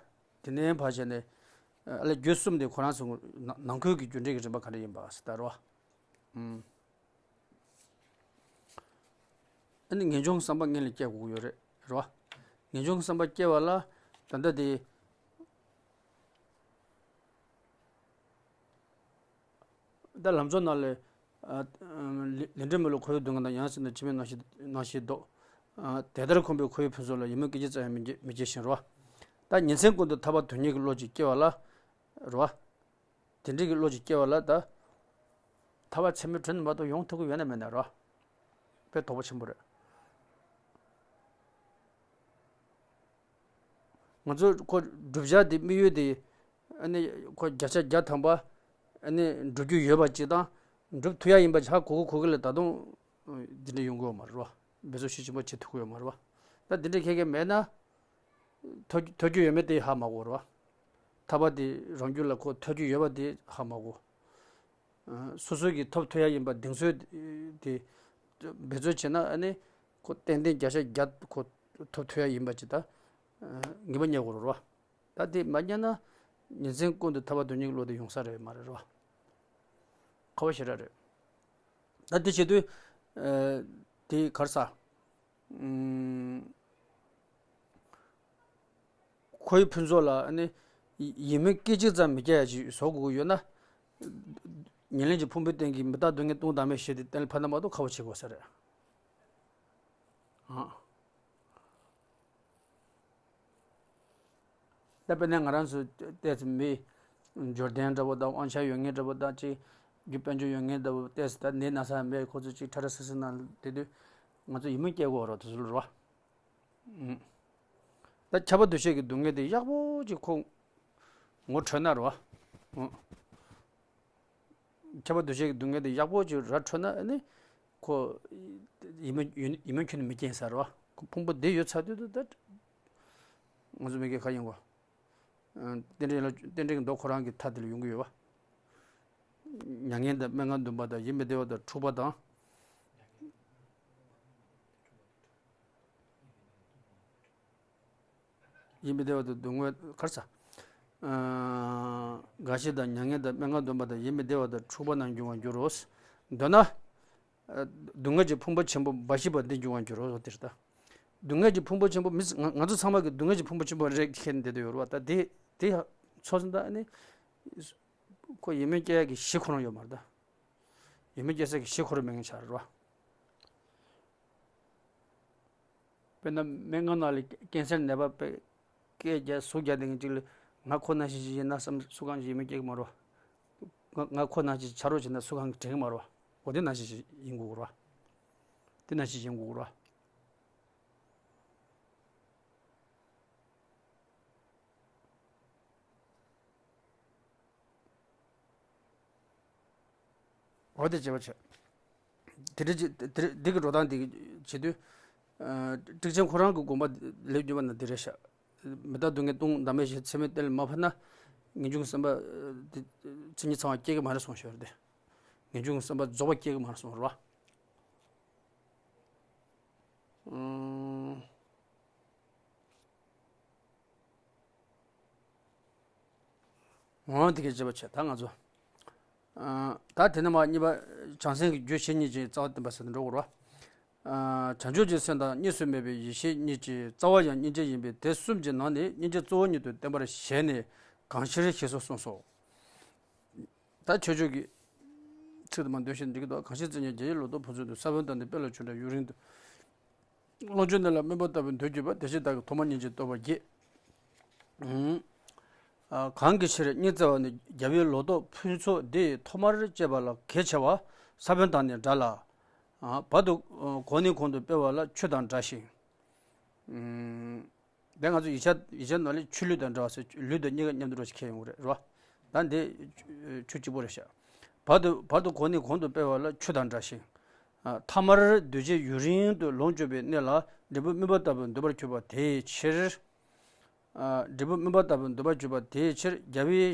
དེ་ནས་ཕར་བྱས་ནས་ཨ་ལས་རྒྱུད་གསུམ་དེ་ཁོ་རང་ཚོ་ནང་ནང་ཁུལ་གྱི་རྒྱུ་འབྲས་ཀྱི་རིམ་པ་ག་འདྲ་ཡིན་པ་ཟེར་ད་རོ། ཨུམ། ཨ་ནི་ངེས་འབྱུང་བསམ་པ་སྔོན་ལ་སྐྱེ་དགོས་ཀྱི་ཡོད་རེད་རོ། ངེས་འབྱུང་བསམ་པ་སྐྱེ་བ་ལ་ད་ལྟ་དེ། ད་ལམ་གཙོ་ནང་ལས། ཨ། ལས་ལས་འབྲས་མི་སླུ་འཁོར་བའི་སྡུག་བསྔལ་དང་ཡང་སྲིད་ན་འཆི་མེད་རྣམ་ཤེས་རྣམ་ཤེས་ལྡོག་ཨ། དེ་ལྟར་ཁོམ་པའི་འཁོར་བའི་ཕུན་ཚོགས་ལ་ཡིད་སྨོན་སྐད་ཅིག་ཙམ་ཡང་མི་སྐྱེ་མི་སྐྱེ་ཞིང་རོ། ད་ཉིན་མཚན་ཀུན་ཏུ་ཐར་པ་དོན་གཉེར་གྱི་བློ་ཅིག་སྐྱེ་བ་ལ། རོ། དེ་འདྲའི་གི་བློ་ཅིག་སྐྱེ་བ་ལ་ད། ཐར་པ་ཚད་མས་གྲུབ་ནས་མ་གཏོགས་ཡོང་ཐུབ་ཀྱི་ཡོད་ན་མེད་ན་རོ། དཔེ་དོགས་པ་ཆེན་པོ་རེད། ང་ཚོ་ཁོ་བསྒྲུབ་བྱ་དེ་དམིགས་ཡུལ་དེ་ཨ་ནི་ཁོ་བརྒྱ་ཆ་བརྒྱ་ཐམ་པ་ཨ་ནི་འགྲུབ་རྒྱུ་ཡོད་པ་ཅིག་དང་འགྲུབ་ཐུབ་ཡ་ཡིན་པ་ཆགས་གོ་གི་གོ་གི་ལ་ད་དུང་འདི་འདྲ་ཡོང་གི་ཡོད་མ་རེད་བ། འབད་རྩོལ་ཤུགས་ཆེན་པོ་བྱེད་ཐུབ་ཀྱི་ཡོད་མ་རེད་བ། ད་འདི་འདྲ་ཁྱེད་ཀྱི་མེད་ན་ཐོབ་ཐོབ་རྒྱུ་ཡོད་མེད་དེ་ཧ་མ་གོ་རེད་བ། ཐར་པ་དེ་རང་རྒྱུད་ལ་ཁོ་ཐོབ་རྒྱུ་ཡོད་པ་དེ་ཧ་མ་གོ། སོ་སོ་གིས་ཐོབ་ཐུབ་ཡ་ཡིན་པ་གདེང་ཚོད་དེ་འབད་རྩོལ་བྱས་ན་ཨ་ནི་ཁོ་ཏན་ཏན་བརྒྱ་ཆ་བརྒྱ་ཁོ་ཐོབ་ཐུབ་ཡ་ཡིན་པ་ཅིག་ད་ངེས་པ་རྙེད་དགོས་རེད་བ། ད་དེ་མ་རྙེད་ན་ཉིན་མཚན་ཀུན་ཏུ་ཐར་པ་དོན་གཉེར་གྱི་བློ་དེ་ཡོང་ས་རེད་མ་རེད་རོ། ཁ་བ་ཞེ་དྲག་རེད། ད་དེ་བྱེད་དུས་དེ་ག་རེ་ཟ། ཁོའི་ཕུན་ཚོགས་ལ་ཨ་ནི་ཡིད་སྨོན་སྐད་ཅིག་ཙམ་མི་སྐྱེ་ཡ་ཅིག་བཟོ་དགོས་ཀྱི་ཡོད་ན། ཉེར་ལེན་གྱི་ཕུང་པོའི་སྟེང་གི་མི་རྟག་སྡུག་བསྔལ་སྟོང་བདག་མེད་ཞི་བདེ་གཏན་ལ་ཕབ་ན་མ་གཏོགས་ཁ་བ་བྱེད་དགོས་ས་རེད། ཨ། ད་དཔེར་ན་ང་རང་ཚོ་ཏོག་ཙམ་མི་འབྱོར་ལྡན་འདྲ་པོ་དང་དབང་ཆ་ཡོད་མཁན་འདྲ་པོ་དང་ཅིག་རྒྱུ་དཔལ་འབྱོར་ཡོད་མཁན་འདྲ་པོ་ཏོག་ཙམ་ད་ནད་ན་ཚ་མེད་ཁོ་ཚོ་ཅིག་ཁྲ་ཁྲ་སིལ་སིལ་ནང་བསྡད་དུས་ང་ཚོ་ཡིད་སྨོན་སྐྱེ་དགོས་རོགས་དེ་ཚོ་ལ་རོ། ཨུམ། ད་ཁྱབ་པ་འདུ་ཤེས་ཀྱི་སྡུག་བསྔལ་དེ་ཡག་པོ་ཅིག་ཁོ་ངོ་འཕྲོད་ན་རོ། ཨུམ། ཁྱབ་པ་འདུ་ཤེས་ཀྱི་སྡུག་བསྔལ་དེ་ཡག་པོ་ཅིག་ར་འཕྲོད་ན་ཨ་ནི་ཁོ་ཡིད་སྨོན་ཡིད་སྨོན་ཁྱོན་ནས་མི་སྐྱེ་ས་རོ། ཁོ་ཕུང་པོ་བདེ་ཡོད་ཚར་དུས་དུ་ད་ང་ཚོ་མི་དགེ་ཁ་ཡིན་གོ། རྟེན་འབྲེལ་ལ་རྟེན་འབྲེལ་གྱི་མདོ་ཁོ་རང་གི་མཐའ་དེ་ལ་ཡོང་གི་ཡོད་པ། མྱ་ངན་དང་སྨྲེ་སྔགས་འདོན་པ་དང་ཡིད་མི་བདེ་བ་དང་འཁྲུག་པ་དང་། ཡིད་མི་བདེ་བ་དང་སྡུག་བསྔལ་ག་རེ་ཟ། ཨ། རྒ་ཤི་དང་མྱ་ངན་དང་སྨྲེ་སྔགས་འདོན་པ་དང་ཡིད་མི་བདེ་བ་དང་འཁྲུག་པ་རྣམས་འབྱུང་བར་འགྱུར་རོ། འདོད་ན། ཨ། སྡུག་བསྔལ་གྱི་ཕུང་པོ་ཆེན་པོ་འབའ་ཞིག་པ་འདི་འབྱུང་བར་འགྱུར་རོ་ཟེར་ད། སྡུག་བསྔལ་གྱི་ཕུང་པོ་ཆེན་པོ་མི་ང་ང་ཚོ་ཚང་མ་གི་སྡུག་བསྔལ་གྱི་ཕུང་པོ་ཆེན་པོ་རེད་ཁྱེར་འདི་དུ་ཡོད་རེད་བ། ད་དེ་དེ་ཚོ་ཟིན་ད་ཨ་ནི་ཁོ་ཡིད་སྨོན་སྐྱེ་ཡག་གི་གཞི་ཁོ་རང་ཡོད་མ་རེད་ད། ཡིད་སྨོན་སྐྱེ་ས་གི་གཞི་ཁོ་རང་མེད་མཁན་ཆགས་རེད་བ། དཔེར་ན་སྨན་ཁང་ནང་ལ་ཀེན་སར་ནད་པ་དཔེ་སྐད་རྒྱག་ཟུག་རྒྱག་བསྡད་མཁན་གཅིག་ལ་ང་ཁོ་ནང་བཞིན་ཞིག་ཡིན་ན་བསམ་སུ་གང་ཞིག་ཡིད་སྨོན་སྐྱེ་གི་མ་རེད་བ། ང་ང་ཁོ་ནང་བཞིན་ཆ་རོགས་བྱས་ན་སུ་གང་གི་དྲན་གི་མ་རེད་བ། འོ་དེ་ནང་བཞིན་ཞིག་ཡིན་དགོས་རེད་བ། དེ་ནང་བཞིན་ཡིན་དགོས་རེད་བ། འོ་དེ་བྱེད་པ་བྱེད། དེ་འདྲ་ཅིག་དེ་འདྲ་འདི་གི་འགྲོ་སྟངས་འདི་བྱེད་དུས། ཨ། ཊཱིཀ་ཆེན་ཁོ་རང་གི་དགོངས་པ་ལེགས་བརྒྱུད་པ་ན་འདི་རེད་ཤག་མི་རྟག་སྡུག་བསྔལ་སྟོང་བདག་མེད་ཞི་ཚད་མས་གཏན་ལ་མ་ཕབ་ན། ངེས་འབྱུང་གི་བསམ་པ་དེ་མཚན་ཉིད་ཚང་བ་སྐྱེ་གི་མ་རེད་གསུངས་ཤོར་ཏེ། ངེས་འབྱུང་གི་བསམ་པ་རྫོགས་པ་སྐྱེ་གི་མ་རེད་གསུངས་རེད་བ། ཨང་། འོང་དེ་གའི་བྱེད་པ་བྱེད་ད་ང་ཚོ། ཨ། ད་དེ་ནས་མར་གཉིས་པ་བྱང་སེམས་ཀྱི་རྒྱུད་བཤེས་གཉེན་གྱི་རྩ་བ་བསྟན་པ་ཟེར་དུ་འགྲོ་དགོས་རེད་བ། ཨ། བྱང་ཆུབ་ཀྱི་སེམས་དང་གཉིས་སུ་མེད་པའི་ཡེ་ཤེས་གཉིས་ཀྱི་རྩ་བ་ཡང་སྙིང་རྗེ་ཡིན་པས་དེ་གསུམ་གྱི་ནང་ནས་སྙིང་རྗེ་གཙོ་བོ་ཉིད་དུ་བསྟན་པར་བཞེད་ནས་གང་ཤེས་ཞེས་སོགས་གསུངས་སོ། ད་ཆོས་ཕྱོགས་ཀྱི་ ཚིག་དུ་མ་འདོད་བཞིན་འགྲིག་གི་འདུག་གང་ཕྱིར་བརྩེ་ཉིད་རྒྱལ་བའི་ལོ་ཏོག་ཕུན་སུམ་ཚོགས། ས་བོན་དང་ནི་དཔེ་ལ་མཆོད་འདྲ། ཡུན་རིང་དུ་ལོངས་སྤྱོད་གནས་ལ་སྨོན་པ་ལྟ་བུའི་འདོད་གྱུར་པ། དེ་ཕྱིར་བདག་གིས་ཐོག་མར་སྙིང་རྗེ་བསྟོད་པར་བགྱི། ཨུམ། ཨ། གང་གི་ཕྱིར་སྙིང་བརྩེ་བ་ནི། རྒྱལ་བའི་ལོ་ཏོག་ཕུན་ཚོགས་འདི་ཡི། ཐོག་མར་བཅད་པ་ལ་གལ་ཆེ་བ། ས་བོན་དང་ནི་འདྲ་ལ། ཨ། བར་དུ་གོང་ནས་གོང་དུ་སྤེལ་བ་ལ། ཆུ་དང་འདྲ་ཞིང་། ཨུམ། དེ་ང་ཚོ་ཡིག་ཆ་ཡིག་ཆ་ནང་ལ་ཆུ་ལུད་དང་འདྲ་བ་ཟེར། ལུད་དང་གཉིས་ཀ་མཉམ་དུ་འགྲོ་ཞིག་ཁྱེར་ཡོང་གི་རེད། རེད་བ། ད་འདི་ཆུ་གཅིག་པོ་རེད་ཤག་བར་དུ་བར་དུ་གོང་ནས་གོང་དུ་སྤེལ་བ་ལ་ཆུ་དང་འདྲ་ཞིང་། ཨ། ཐ་མར་འདུས་བྱས་ཡུན་རིང་དུ་ལོངས་སྤྱོད་པའི་གནས་ལ་འབྲས་བུ་སྨིན་པ་ལྟ་བུར་འདོད་པར་གྱུར་པ་དེའི་ཕྱིར། ཨ། འབྲས་བུ་སྨིན་པ་ལྟ་བུར་འདོད་པར་གྱུར་པ་དེའི་ཕྱིར། རྒྱལ་བའི་ཨ།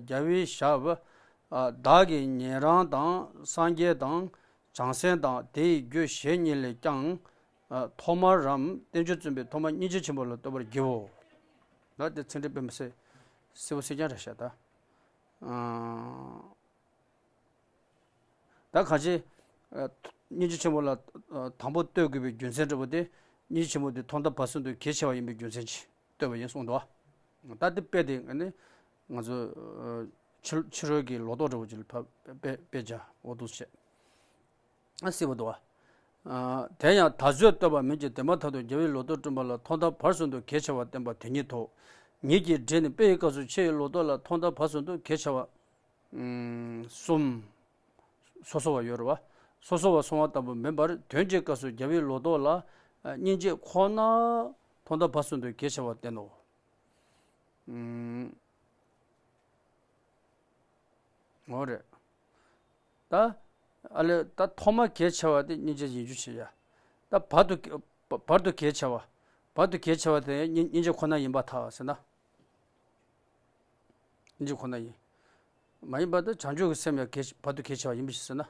རྒྱལ་བའི་ཞབས། ཨ། བདག་གིས་ཉན་རང་དང་། སངས་རྒྱས་དང་། བྱང་སེམས་དང་། དེ་ཡི་རྒྱུ་གཞན་ཉིད་ལས་ཀྱང་། ཨ། ཐོག་མར་རམ། བསྟན་བཅོས་བརྩམས་པའི་ཐོག་མར་སྙིང་རྗེ་ཆེན་པོ་ལ་བསྟོད་པར་བགྱིའོ། ད་དེ་ཚིག་འགྲེལ་དཔེ་མི་སྲིད་གསལ་པོ་གསལ་རྐྱང་རེད་ཤག་ད། ཨ། ད་གང་ཅི། ཨ། སྙིང་རྗེ་ཆེན་པོ་ལ། ཨ། དང་པོ་བསྟོད་དགོས་པའི་རྒྱུ་མཚན་འདྲ་པོ་དེ། སྙིང་རྗེ་ཆེན་པོ་དེ་ཐོག་མཐའ་བར་གསུམ་དུ་གལ་ཆེ་བ་ཡིན་པའི་རྒྱུ་མཚན་གྱིས་བསྟོད་པ་ཡིན་གསུངས་འདུག་ད་དེ་དཔེ་དེ་ནི་ང་ཚོ། ཨ། ཕྱི་ཕྱི་རོལ་གྱི་ལོ་ཏོག་འདྲ་པོ་ཅིག་ལ་ཕ་དཔེ་དཔེ་བྱ་འོ་འདུག་བྱས། ཨ། སྲིད་པ་འདུག་བ། ཨ། དེ་ཡང་ད་གཟོད་བསྟོད་པ་མིན་གྱི། དེ་མ་ཐག་ཏུ་རྒྱལ་བའི་ལོ་ཏོག་བསྐྲུན་པ་ལ་ཐོག་མཐའ་བར་གསུམ་དུ་གལ་ཆེ་བར་བསྟན་པ་དེ་ཉིད་དོ། ཉིད་ཀྱི་འགྲེས་ནི། དཔེ་ཡི་སྐབས་སུ་ཕྱི་ཡི་ལོ་ཏོག་ལ་ཐོག་མཐའ་བར་གསུམ་དུ་གལ་ཆེ་བ། ཨུམ། གསུམ། སོ་སོ་བ་ཡོད་རེད་བ། སོ་སོ་བ་སོང་བ་ལྟ་བུ་མིན་པར། དོན་གྱི་སྐབས་སུ་རྒྱལ་བའི་ལོ་ཏོག་ལ། ཨ། སྙིང་རྗེ་ཁོ་ན་ཐོག་མཐའ་བར་གསུམ་དུ་གལ་ཆེ་བར་བསྟན་ནོ། ཨུམ། འོ་རེད། ད། ཨ་ལས། ད་ཐོག་མ་གལ་ཆེ་བ་དེ་སྙིང་རྗེ་ཡིན་རྒྱུ་བྱེད་ཡ། ད་བར་དུ་བར་དུ་གལ་ཆེ་བ། བར་དུ་གལ་ཆེ་བ་དེ་སྙིང་སྙིང་རྗེ་ཁོ་ན་ཡིན་པར་ཐལ་ཟེར་ན། སྙིང་རྗེ་ཁོ་ན་ཡིན། མ་ཡིན་པར་དུ་བྱང་ཆུབ་ཀྱི་སེམས་ཡང་གལ་བར་དུ་གལ་ཆེ་བ་ཡིན་པ་ཞིག་ཟེར་ན།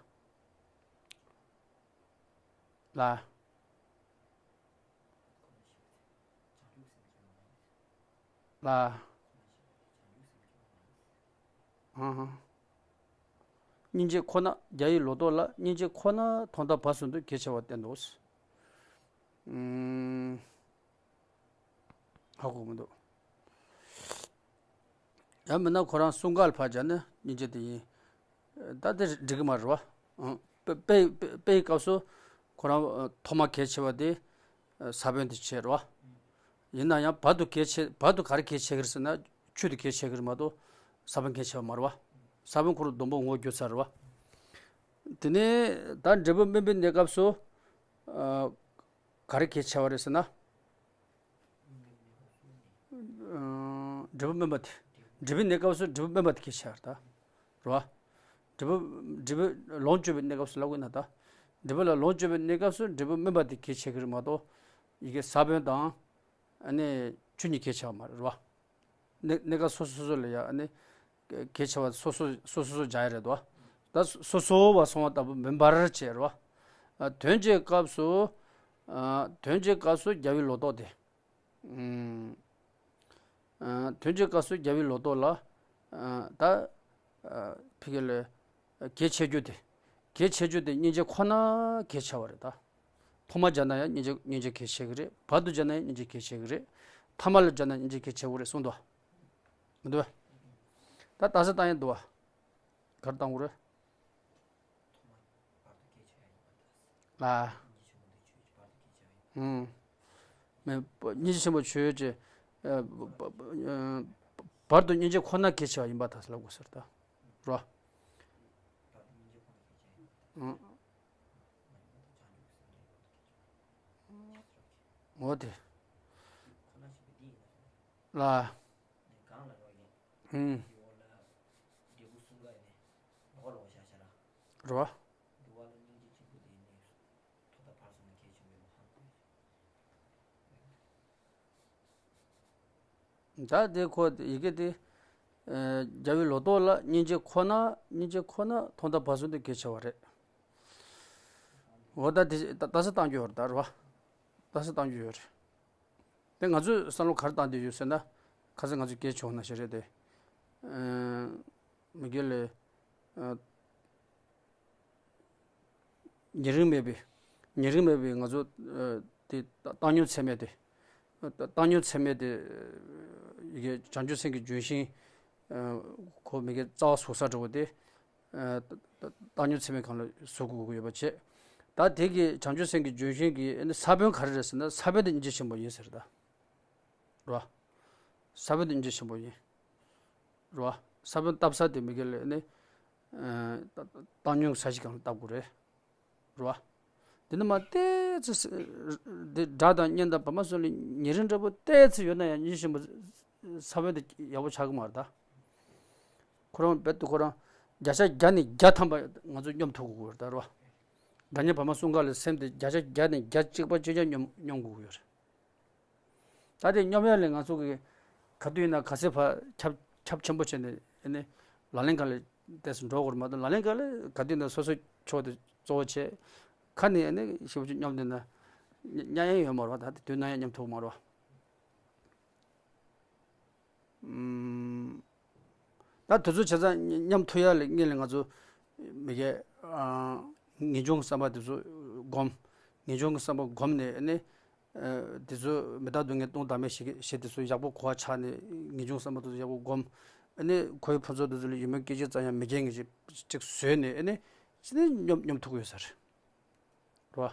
ལ། ལ། ཨ་ཧ། སྙིང་རྗེ་ཁོ་ན། རྒྱལ་བའི་ལོ་ཏོག་ལ་སྙིང་རྗེ་ཁོ་ན་ཐོག་མཐའ་བར་གསུམ་དུ་གལ་ཆེ་བར་བསྟན་ཏོ། ཨུམ། ཧ་གོ་མི་འདུག་ཡང་མིན་ན་ཁོ་རང་གསུམ་ཀ་ལ་ཕར་སྦྱར་ན་སྙིང་རྗེ་དེ་ཡིན། ད་དེ་འགྲིག་གི་མ་རེད་བ། ཨང་། དཔེ་དཔེ་དཔེ་དཔེ་ཡི་སྐབས་སུ་ཁོ་རང་ཐོག་མ་གལ་ཆེ་བ་དེ་ས་བོན་དེ་བྱས་རེད་བ། ཡིན་ན་ཡང་བར་དུ་གལ་ཆེ། བར་དུ་ག་རེ་གལ་ཆེ་གི་རེད་ཟེར་ན་ཆུ་དེ་གལ་ཆེ་གི་རེད་མ་གཏོགས་ས་བོན་གལ་ཆེ་བ་མ་རེད་བ། ས་བོན་ཁོ་རང་སྡོང་པོ་ངོ་བསྒྱུར་ཚར་རེད་བ། དེ་ནས་ད་འབྲས་བུ་སྨིན་པའི་གནས་སྐབས་སུ། ཨ། ག་རེ་གལ་ཆེ་བ་རེད་ཟེར་ན། ཨ། འབྲས་བུ་སྨིན་པ་དེ། འབྲས་བུའི་གནས་སྐབས་སུ་འབྲས་བུ་སྨིན་པ་དེ་གལ་ཆེ་བ་རེད་ད། རེད་བ། འབྲས་བུ། འབྲས་བུ་ལོངས་སྤྱོད་པའི་གནས་སྐབས་སུ་ལབ་དགོས་ན་ད། འབྲས་བུ་ལ་ལོངས་སྤྱོད་པའི་གནས་སྐབས་སུ་འབྲས་བུ་སྨིན་པ་དེ་གལ་ཆེ་གི་རེད་མ་གཏོགས། ཡི་གེ་ས་བོན་དང་། ཨ་ནི་ཆུ་གཉིས་གལ་ཆེ་བ་མ་རེད། རེད་བ། གནས་གནས་སྐབས་སོ་སོ་སོ་སོ་ལ་ཡ་ཨ་ནི། གལ་ཆེ་བ་སོ་སོ་སོ་སོ་སོ་སྦྱར་ཡ་རེད་དོ། ད་སོ་སོ་བ་སོང་བ་ལྟ་བུ་མིན་པར་བྱས་རོ། ཨ། དོན་གྱི་སྐབས་སུ། ཨ། དོན་གྱི་སྐབས་སུ་རྒྱལ་བའི་ལོ་ཏོག་དེ། ཨ། དོན་གྱི་སྐབས་སུ་རྒྱལ་བའི་ལོ་ཏོག་ལ། ཨ། ད། ཨ། ཕ་གི་ལ། གལ་ཆེ་རྒྱུ་དེ། གལ་ཆེ་རྒྱུ་དེ་སྙིང་རྗེ་ཁོ་ན་གལ་ཆེ་བ་རེད་ད། ཐོག་མ་སྦྱར་ན་ཡང་སྙིང་རྗེ་སྙིང་རྗེ་གལ་ཆེ་གི་རེད། བར་དུ་སྦྱར་ན་ཡང་སྙིང་རྗེ་གལ་ཆེ་གི་རེད། ཐ་མ་ལ་སྦྱར་ན་སྙིང་རྗེ་གལ་ཆེ་བོ་རེད་གསུངས་འདུག་མི་འདུག་ད་ལྟ་ས་བཏང་ཡ་འདུག་བ། ག་རེ་བཏང་དགོས་རེད། ལ། ཨུམ། མེ། སྙིང་རྗེ་ཆེན་པོ་ཆོས་ཀྱི། ཨ། བར་དུ་སྙིང་རྗེ་ཁོ་ན་གལ་ཆེ་བ་ཡིན་པར་ཐལ་ཟེར་ལབ་དགོས་ཟེར་ད། རོ། ཨུམ། འོ་དེ། ལ། ཨུམ། རོ། ད་དེ་ཁོ་ཡི་གེ་དེ། ཨ། རྒྱལ་བའི་ལོ་ཏོག་ལ་སྙིང་རྗེ་ཁོ་ན། སྙིང་རྗེ་ཁོ་ན་ཐོག་མཐའ་བར་གསུམ་དུ་གལ་ཆེ་བ་རེད། འོ་ད་དེ་ད་ལྟ་ས་བཏང་རྒྱུ་ཡོད་རེད་ད། རོ། ལྟ་ས་བཏང་རྒྱུ་ཡོད་རེད། དེ་ང་ཚོས་བསམ་བློ་ག་རེ་བཏང་བསྡད་ཡོད་ཟེར་ན། ཁ་སང་ང་ཚོས་སྐད་ཆ་བྱུང་ན་ཞིག་རེད་དེ། ཨ། མི་དགེ་ལས། ཨ། ཉེ་རིང་མེད་པའི། ཉེ་རིང་མེད་པའི་ང་ཚོ། ཨ། དེ་བཏང་སྙོམས་ཚད་མེད་དེ། བཏང་སྙོམས་ཚད་མེད་དེ། ཡི་གེ་བྱང་ཆུབ་སེམས་ཀྱི་ལྗོན་ཤིང་། ཨ། ཁོ་མི་དགེ་རྩ་བ་ཟུག་ས་འགྲོ་བ་དེ། ཨ་བཏང་སྙོམས་ཚད་མའི་སྒང་ལ་བཟོ་དགོས་ཀྱི་ཡོད་པ་བྱས། ད་དེ་གི་བྱང་ཆུབ་སེམས་ཀྱི་ལྗོན་ཤིང་གི་ཨ་ནི་ས་བོན་ག་རེ་རེད་ཟེར་ན། ས་བོན་དེ་སྙིང་རྗེ་ཆེན་པོ་ཡིན་ཟེར་ད། རེད་བ། ས་བོན་དེ་སྙིང་རྗེ་ཆེན་པོ་ཡིན། རེད་བ། ས་བོན་བཏབ་ས་དེ་མི་དགེ་ལས་ནི། ཨ་བཏང་སྙོམས་ས་གཞི་སྒང་ལ་བཏབ་དགོས་རེད། རེད་བ། འདི་ནི་མ་ཏོག་ཙམ་འདི་སྒྲ་དང་བརྙན་དང་བར་མ་སོགས་ལ་ཉེ་རིང་འདྲ་པོ་ཏོག་ཙམ་ཡོད་ན་ཡང་སྙིང་རྗེ་ཆེན་པོ་ས་བོན་དེ་ཡག་པོ་ཆགས་ཀྱི་མ་རེད་ད། ཁོ་རང་རྦད་དེ་ཁོ་རང་བརྒྱ་ཆ་བརྒྱ་ནས་བརྒྱ་ཐམ་པ་ང་ཚོ་སྙོམས་ཐུབ་དགོས་ཀྱི་ཡོད་རེད་ད། རེད་བ། སྒྲ་བརྙན་བར་མ་གསུམ་ཀ་ལ་སེམས་དེ་བརྒྱ་ཆ་བརྒྱ་ནས་བརྒྱ་གཅིག་པ་གཅིག་རྐྱང་སྙོམས་སྙོམས་དགོས་ཀྱི་ཡོད་རེད། ད་དེ་སྙོམས་ཡ་ལས་ང་ཚོ་གི་ག་དུས་ཡིན་ན་ག་ཚོད་ཕར་ཁྱབ་ཁྱབ་ཆེན་པོ་བྱས་ནས་ཨ་ནི་ལག་ལེན་ག་ལ་ཏོག་ཙམ་འགྲོ་དགོས་རེད་མ་གཏོགས། ལག་ལེན་ག་ལ་ག་དུས་ཡིན་ན་སོ་སོའི་ཕྱོགས་དེ་གཙོ་བོ་བྱས། ཁ་ནས་ཨ་ནི་ཞེ་པོ་ཅིག་སྙོམས་བསྡད་ན་ཉ་ཉལ་ཡ་ཡོད་མ་རེད་བ། ད་དེ་དུས་ན་ཡང་སྙོམས་ཐུབ་མ་རེད་བ། ཨུམ། ད་དུས་ཚོད་བྱས་ཙང་སྙོམས་ཐུབ་ཡ་ལ་སྔོན་ལ་ང་ཚོ་མི་དགེ་ཨ་ངེས་འབྱུང་གི་བསམ་པ་དེ་ཚོ་སྒོམ། ངེས་འབྱུང་གི་བསམ་པ་སྒོམ་ནས་ཨ་ནི་ཨ་དེ་ཚོ་མི་རྟག་སྡུག་བསྔལ་སྟོང་བདག་མེད་ཞེས་ཞེས་དེ་ཚོ་ཡག་པོ་གོ་བ་ཆགས་ནས། ངེས་འབྱུང་བསམ་པ་དེ་ཚོ་ཡག་པོ་སྒོམ། ཨ་ནི་ཁོའི་ཕུན་ཚོགས་དེ་ཚོ་ལ་ཡིད་སྨོན་སྐད་ཅིག་ཙམ་ཡང་མི་སྐྱེ་མཁན་ཅིག་ཅིག་བཟོས་ནས། ཨ་ནི་ཅི་ནས་སྙོམས་སྙོམས་ཐུབ་ཀྱི་ཡོད་ས་རེད། རེད་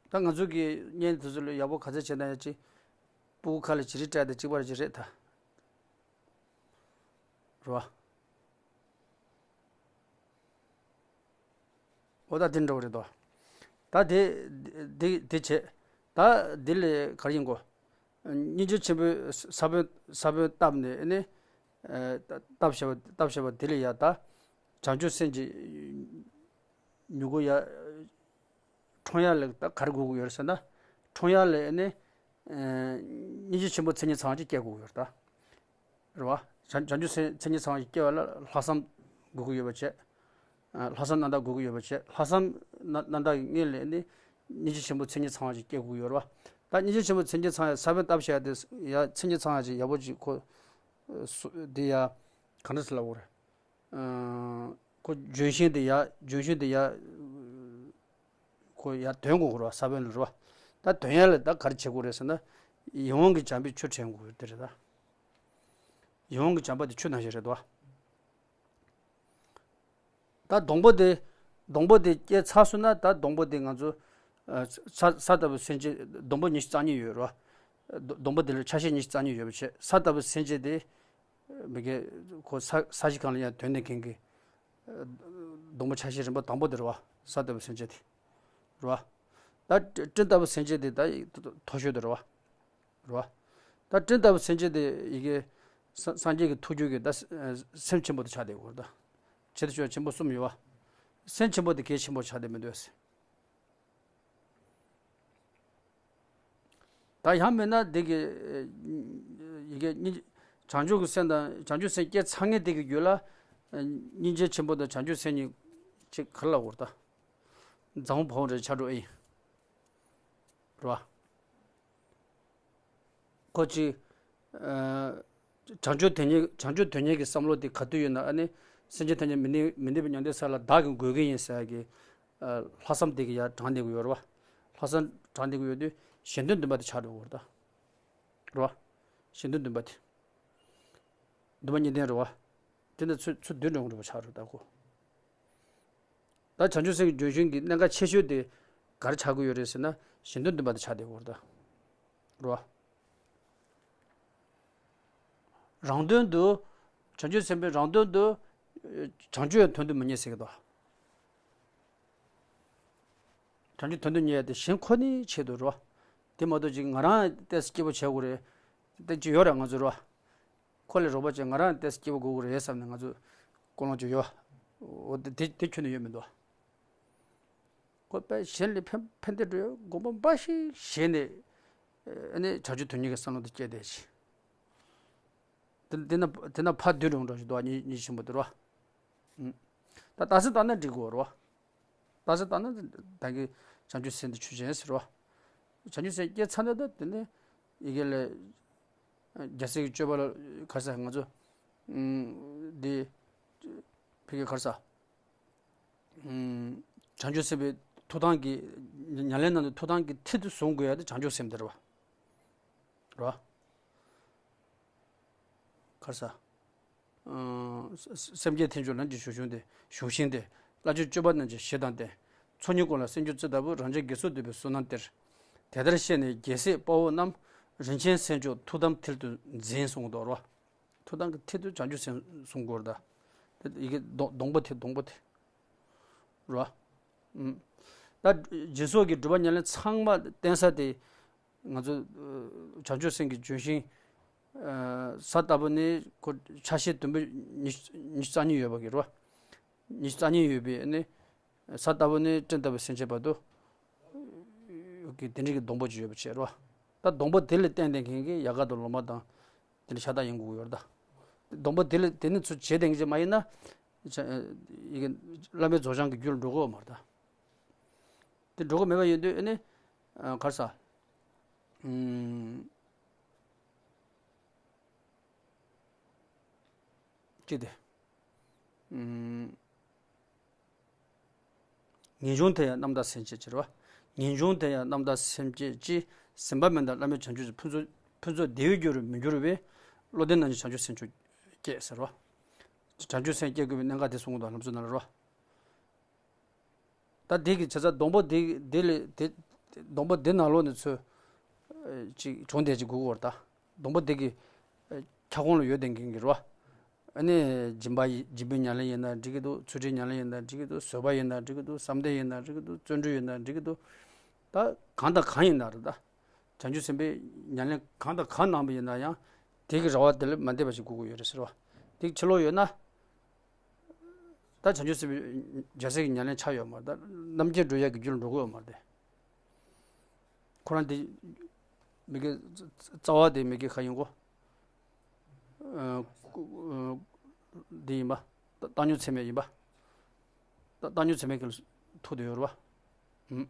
བ། ད་ང་ཚོ་གི་བརྙན་དེ་ཚོ་ལ་ཡག་པོ་ག་ཚོད་བྱས་ན་ཡང་ཅི། སྤུ་གུ་ཁ་ལ་བྱི་རིལ་སྤྲད་དེ་གཅིག་པ་རེ་ཅིག་རེད་ད། རེད་བ། འོ་ད་དེ་འདྲ་བོ་རེད་དོ། ད་དེ་དེ་དེ་བྱས། ད་འདི་ལས་ག་རེ་ཡིན་གོ། སྙིང་རྗེ་ཆེན་པོའི་ས་བོན་ས་བོན་བཏབ་ནས་ནི། ཨ་བཏབ་བྱས་པ་བཏབ་བྱས་པ་དེ་ལས་ཡ་ད་བྱང་ཆུབ་སེམས་ཀྱི་མྱུ་གུ་ཡ་འཁྲུངས་ཡ་ལ་ད་ག་རེ་དགོས་ཀྱི་ཡོད་རེད་ཟེར་ན། འཁྲུངས་ཡ་ལ་ནི་ཨ་སྙིང་རྗེ་ཆེན་པོའི་མཚན་ཉིད་ཚང་བ་ཅིག་སྐྱེ་དགོས་ཀྱི་ཡོད་རེད་ད། རེད་བ། བྱང་བྱང་ཆུབ་སེམས་མཚན་ཉིད་ཚང་བ་ཞིག་སྐྱེ་བ་ལ་ལྷག་བསམ་དགོས་ཀྱི་ཡོད་པ་བྱས། ཨ་ལྷག་བསམ་རྣམ་དག་དགོས་ཀྱི་ཡོད་པ་བྱས། ལྷག་བསམ་རྣམ་རྣམ་དག་གི་སྔོན་ལ་ནི་སྙིང་རྗེ་ཆེན་པོ་མཚན་ཉིད་ཚང་བ་ཞིག་སྐྱེ་དགོས་ཀྱི་ཡོད་རེད་བ། ད་སྙིང་རྗེ་ཆེན་པོ་མཚན་ཉིད་ཚང་ཡ་ས་བོན་བཏབ་བྱས་ཏེ་ཡ་མཚན་ཉིད་ཚང་ཡ་ཅིག་ཡག་པོ་ཅིག་ཁོ་སུ་དེ་ཡ་ག་འདྲ་ཟེར་ལབ་དགོས་རེད། ཨ་ཁོ་ལྗོན་ཤིང་དེ་ཡ་ལྗོན་ཤིང་དེ་ཡ་ཁོ་ཡར་དོན་དགོས་རེད་བ། ས་བོན་ལ་རེད་བ། ད་དོན་ཡ་ལ་ད་ག་རེ་བྱེད་དགོས་རེད་ཟེར་ན། ཡིད་འོང་གི་བྱམས་པའི་ཆུ་འདྲེན་དགོས་དེ་རེད་ད། ཡིད་འོང་གི་བྱམས་པ་དེ་ཆུ་ནང་བཞིན་རེད་དོ། ད་སྡོང་པོ་དེ་སྡོང་པོ་དེ་སྐྱེས་ཚར་སོང་ན། ད་སྡོང་པོ་དེ་ང་ཚོ་ཨ་ས་ས་ལྟ་བུ་སེམས་ཅན་སྡོང་པོ་ཉི་ཤུ་རྩ་གཉིས་ཡོད་རེད་བ། སྡོང་པོ་དེ་ལ་ཆ་ཤས་ཉི་ཤུ་རྩ་གཉིས་ཡོད་པ་བྱས། ས་ལྟ་བུ་སེམས་ཅན་དེ་མི་དགེ་ཁོ་ས་ས་གཞི་སྒང་ལ་ཡང་དོན་ལྡན་མཁན་གྱི་སྡོང་པོ་ཆ་ཤས་རིམ་པ་དང་པོ་དེ་རེད་བ། ས་ལྟ་བུ་སེམས་ཅན་དེ་རེད་བ། ད་སྤྲིན་ལྟ་བུ་སེམས་ཅན་དེ་ད་མཐོ་ཤོས་དེ་རེད་བ། རེད་བ། ད་སྤྲིན་ལྟ་བུ་སེམས་ཅན་དེ་ཡི་གེ་ས་སངས་རྒྱས་ཀྱི་ཐུགས་རྒྱུད་ཀྱི་ད་སེམས་ཆེན་པོ་དེ་ཆགས་བསྡད་ཡོད་རེད་ད། ཆེ་དེ་ཆོས་ཆེན་པོ་གསུམ་ཡོད་བ། སེམས་ཆེན་པོ་དེ་གལ་ཆེན་པོ་ཆགས་བསྡད་མི་འདུག་ད་ཡང་མིན་ན་འདི་གི་ཡི་གེ་སྙིང་བྱང་ཆུབ་ཀྱི་སེམས་དང་བྱང་ཆུབ་སེམས་བསྐྱེད་ཚར་མཁན་དེ་གི་རྒྱུད་ལ་སྙིང་རྗེ་ཆེན་པོ་དང་བྱང་ཆུབ་སེམས་གཉིས་ཅིག་ག་རེ་ལབ་དགོས་རེད་ད། འཛམ་བུ་བོ་རེད་ཆགས་འགྲོ་ཨེ་ཡིན། རེད་བ། ཁོ་ཅིག་ཨ་བྱང་ཆུབ་དོན་གཉེར་བྱང་ཆུབ་དོན་གཉེར་གྱི་བསམ་བློ་དེ་ག་དུས་ཡོད་ན། ཨ་ནི་སེམས་ཅན་ཐམས་ཅད་མི་གནས་མི་གནས་པའི་མྱང་འདས་ས་ལ་བདག་གིས་འགོད་ཀྱི་ཡིན་ཟེར་ཡ་གི་ཨ་ལྷག་བསམ་དེ་གི་ཡར་དྲངས་བསྡད་ཀྱི་ཡོད་རེད་བ། ལྷག་བསམ་དྲངས་བསྡད་ཀྱི་ཡོད་དུས་གཞན་དོན་བདུན་པ་དེ་ཆགས་འགྲོ་གི་ཡོད་རེད་ད། རེད་བ། གཞན་དོན་བདུན་པ་དེ། སྡོམ་པ་གཉིས་ལྡན་རེད་བ། དེ་ནི་ཚུར་ཚུར་བསྡུས་འགྲོ་གི་རེད་བ། ཆགས་རེད་ད་ཁོ། ད་བྱང་ཆུབ་སེམས་ཀྱི་ལྗོན་ཤིང་གི་གནད་འགག་ཆེ་ཤོས་དེ་ག་རེ་ཆགས་ཀྱི་ཡོད་རེད་ཟེར་ན། གཞན་དོན་བདུན་པ་དེ་ཆགས་བསྡད་ཡོད་རེད་ད། རེད་བ། རང་དོན་དུ། བྱང་ཆུབ་སེམས་དཔའི་རང་དོན་དུ། བྱང་ཆུབ་ཡང་དོན་དུ་མི་གཉེར་ཟེར་གི་འདུག་བྱང་ཆུབ་དོན་དུ་གཉེར་ཡ་དེ་གཞན་ཁོ་ནའི་ཆེད་དུ་རེད་བ། དེ་མ་གཏོགས་ཅིག་ང་རང་ཏོག་ཙམ་སྐྱིད་པོ་བྱེད་དགོས་རེད། དེ་ཅིག་ཡོད་རེད་ང་ཚོ་རེད་བ། ཁོ་ལས་རོགས་པ་བྱས་ང་རང་ཏོག་ཙམ་སྐྱིད་པོ་དགོས་ཀྱི་རེད་བསམ་ནས་ང་ཚོ་ཀུན་སློང་ཅིག་ཡོད། འོ་དེ་དེ་དེ་ཁྱོན་ནས་ཡོད་མི་འདུག་ཁོ་དཔེ་གཞན་ལ་ཕན་ཕན་བདེ་འགྲོ་ཡ་དགོངས་པ་འབའ་ཞིག་བཞེས་ནས། ཨ་ནི་བྱང་ཆུབ་དོན་གཉེར་གྱི་བསམ་བློ་དེ་སྐྱེས་བསྡད་ཅིང་། དེ་དེ་ན་དེ་ན་ཕར་བསྡུས་འགྲོ་འགྲོ་ཞིག་འདུག་སྙིང་རྗེ་ཆེན་པོ་དེ་རེད་བ། ད་ལྟ་ས་ལྟ་ན་འགྲིག་གི་རེད་བ། ལྟ་ས་ལྟ་ན་ད་གི་བྱང་ཆུབ་སེམས་དེ་ཆོས་ཅན་ཟེར་བ། བྱང་ཆུབ་སེམས་སྐྱེས་ཚར་ན་ད་དེ་ནས་ཡི་གེ་ལས། རྒྱལ་སྲས་ཀྱི་སྤྱོད་པ་ལ་ག་རེ་ཟེར་ང་ཚོ། འདི། ཕ་གི་ག་རེ་ཟེར། བྱང་ཆུབ་སེམས་དཔའི་ཐུགས་དམ་གྱི། ཉམས་ལེན་ནང་དུ་ཐུགས་དམ་གྱི་མཐིལ་དུ་བཟུང་དགོས་ཡ་དེ་བྱང་ཆུབ་སེམས་དེ་རེད་བ། རེད་བ། གར་ས། ཨ་སེམས་བསྐྱེད་ཐེག་མཆོག་ལམ་གྱི་གཞུང་ཤིང་སྟེ། གཞུང་ཤིང་སྟེ། བླ་མཆོད་སྤྱོད་པ་རྣམས་ཀྱི་གཞི་དང་ལྡན། ཚོགས་གཉིས་ཀུན་ལ་སེམས་རྒྱུད་བརྩི་ལྟ་བུ། རང་རྒྱལ་དགེ་ཚོགས་འདུས་པའི་བསོད་ནམས་གཏེར། དེ་ལྟར་ཤེས་ནས་རྒྱལ་སྲས་དཔའ་བོ་རྣམས། རིན་ཆེན་སེམས་མཆོག་ཐུགས་དམ་མཐིལ་དུ་འཛིན་གསུངས་འདུག་རོ། ཐུགས་དམ་གྱི་མཐིལ་དུ་བྱང་ཆུབ་སེམས་གསུང་དགོས་རེད་ད། དེ་ཡི་གེ་སྡོང་སྡོང་པོ་དེ་སྡོང་པོ་དེ། རོ། ཨུམ། ད་སྦྱིན་སོགས་ཀྱི་སྒྲུབ་པ་ཉམས་ལེན་ཚང་མ་བསྟན་ས་དེ། ང་ཚོ་ཨ་བྱང་ཆུབ་སེམས་ཀྱི་ལྗོན་ཤིང་ཨ་ས་ལྟ་བུ་ནི་ཁོ་ཆ་ཤས་བདུན་པོ་ཉི་ཤུ་ཉི་ཤུ་རྩ་གཉིས་ཡོད་པ་གི་རོ། ཉི་ཤུ་རྩ་གཉིས་ཡོད་པའི་ནི་ས་ལྟ་བུ་ནི་སྤྲིན་ལྟ་བུའི་སེམས་ཅན་བར་དུ་གི་དེ་འདྲ་གི་སྡོང་པོ་ཅིག་ཡོད་པ་བྱས་རོ། ད་སྡོང་པོ་དེ་ལ་བརྟེན་བསྡད་མཁན་གྱི་ཡལ་ག་དང་ལོ་མ་དང་དེ་འདྲ་ཤ་སྟག་ཡིན་དགོས་ཀྱི་ཡོད་རེད་ད། སྡོང་པོ་དེ་ལ་དེ་ནི་ཚུར་བྱེད་བསྡད་མཁན་ཅིག་མ་ཡིན་ན། ཡི་གེ་བླ་མེད་རྫོགས་བྱང་གི་རྒྱུར་འགྲོ་གི་ཡོད་མ་རེད་ད། དེ་འགྲོ་གི་མེད་པ་ཡིན་དུས་ཨ་ནི་ཨ་གར་ས། ཨུམ། ཅི་སྟེ། ཨུམ། ངེས་འབྱུང་དེ་ཡང་རྣམ་དག་སེམས་བསྐྱེད་ཅེས་རེད་བ། ངེས་འབྱུང་དེ་ཡང་རྣམ་དག་སེམས་བསྐྱེད་ཀྱིས། ཟིན་པ་མི་འདའ་བླ་མེད་བྱང་ཆུབ་ཀྱི། ཕུན་ཚོགས་ཕུན་ཚོགས་བདེ་བའི་རྒྱུར་མི་འགྱུར་བས། བློ་ལྡན་རྣམས་ཀྱིས་བྱང་ཆུབ་སེམས་མཆོག་བསྐྱེད་ཟེར་བ། བྱང་ཆུབ་སེམས་བསྐྱེད་དགོས་པའི་གནད་འགག་དེ་གསུངས་འདུག་ལམ་སྲོལ་ནང་ལ་རེད་བ། ད་དེ་གི་བྱས་ཙང་སྡོང་པོ་དེ་དེ་ལས་དེ་སྡོང་པོ་དེ་ནང་ལོགས་ནས་ཚུར་ཨ་ཅིག་བྱུང་བསྡད་ཅིག་དགོས་ཀྱི་ཡོད་རེད་ད། སྡོང་པོ་དེ་གི་ཨ་ཁྱབ་ཁོངས་ལ་ཡོད་བསྡད་མཁན་གྱི་རེད་བ། ཨ་ནི་སྦྱིན་པ་ཡི་སྦྱིན་པའི་ཉམས་ལེན་ཡིན་ན་འགྲིག་གི་འདུག་ཚུལ་ཁྲིམས་ཉམས་ལེན་ཡིན་ན་འགྲིག་གི་འདུག་བཟོད་པ་ཡིན་ན་འགྲིག་གི་འདུག་བསམ་གཏན་ཡིན་ན་འགྲིག་གི་འདུག་བརྩོན་འགྲུས་ཡིན་ན་འགྲིག་གི་འདུག་ད་གང་དང་གང་ཡིན་ན་རེད་ད། བྱང་ཆུབ་སེམས་དཔའི་ཉམས་ལེན་གང་དང་གང་གནང་བ་ཡིན་ན་ཡང་དེ་གི་རེ་བ་དེ་ལས་མ་འདས་པ་ཞིག་དགོས་ཀྱི་ཡོད་རེད་ཟེར་བ། དེ་གི་ཕྱི་ལོགས་ཡོད་ན། ད་བྱང་ཆུབ་སེམས་དཔའི་རྒྱལ་སྲས་ཀྱི་ཉམས་ལེན་ཆགས་ཡོད་མ་རེད་ད། རྣམ་མཁྱེན་སྒྲུབ་ཡག་གི་རྒྱུ་ལ་འགྲོ་གི་ཡོད་མ་རེད་དེ། ཁོ་རང་དེ་མི་དགེ་རྩ་བ་དེ་མི་དགེ་ག་ཡིན་གོ། ཨ་ཀུ་ཨ་འདི་ཡིན་པ། ད་བཏང་སྙོམས་ཚད་མེད་ཡིན་པ། ད་བཏང་སྙོམས་ཚད་མེད་ཀྱི་ཐུག་དེ་ཡོད་རེད་བ། ཨུམ།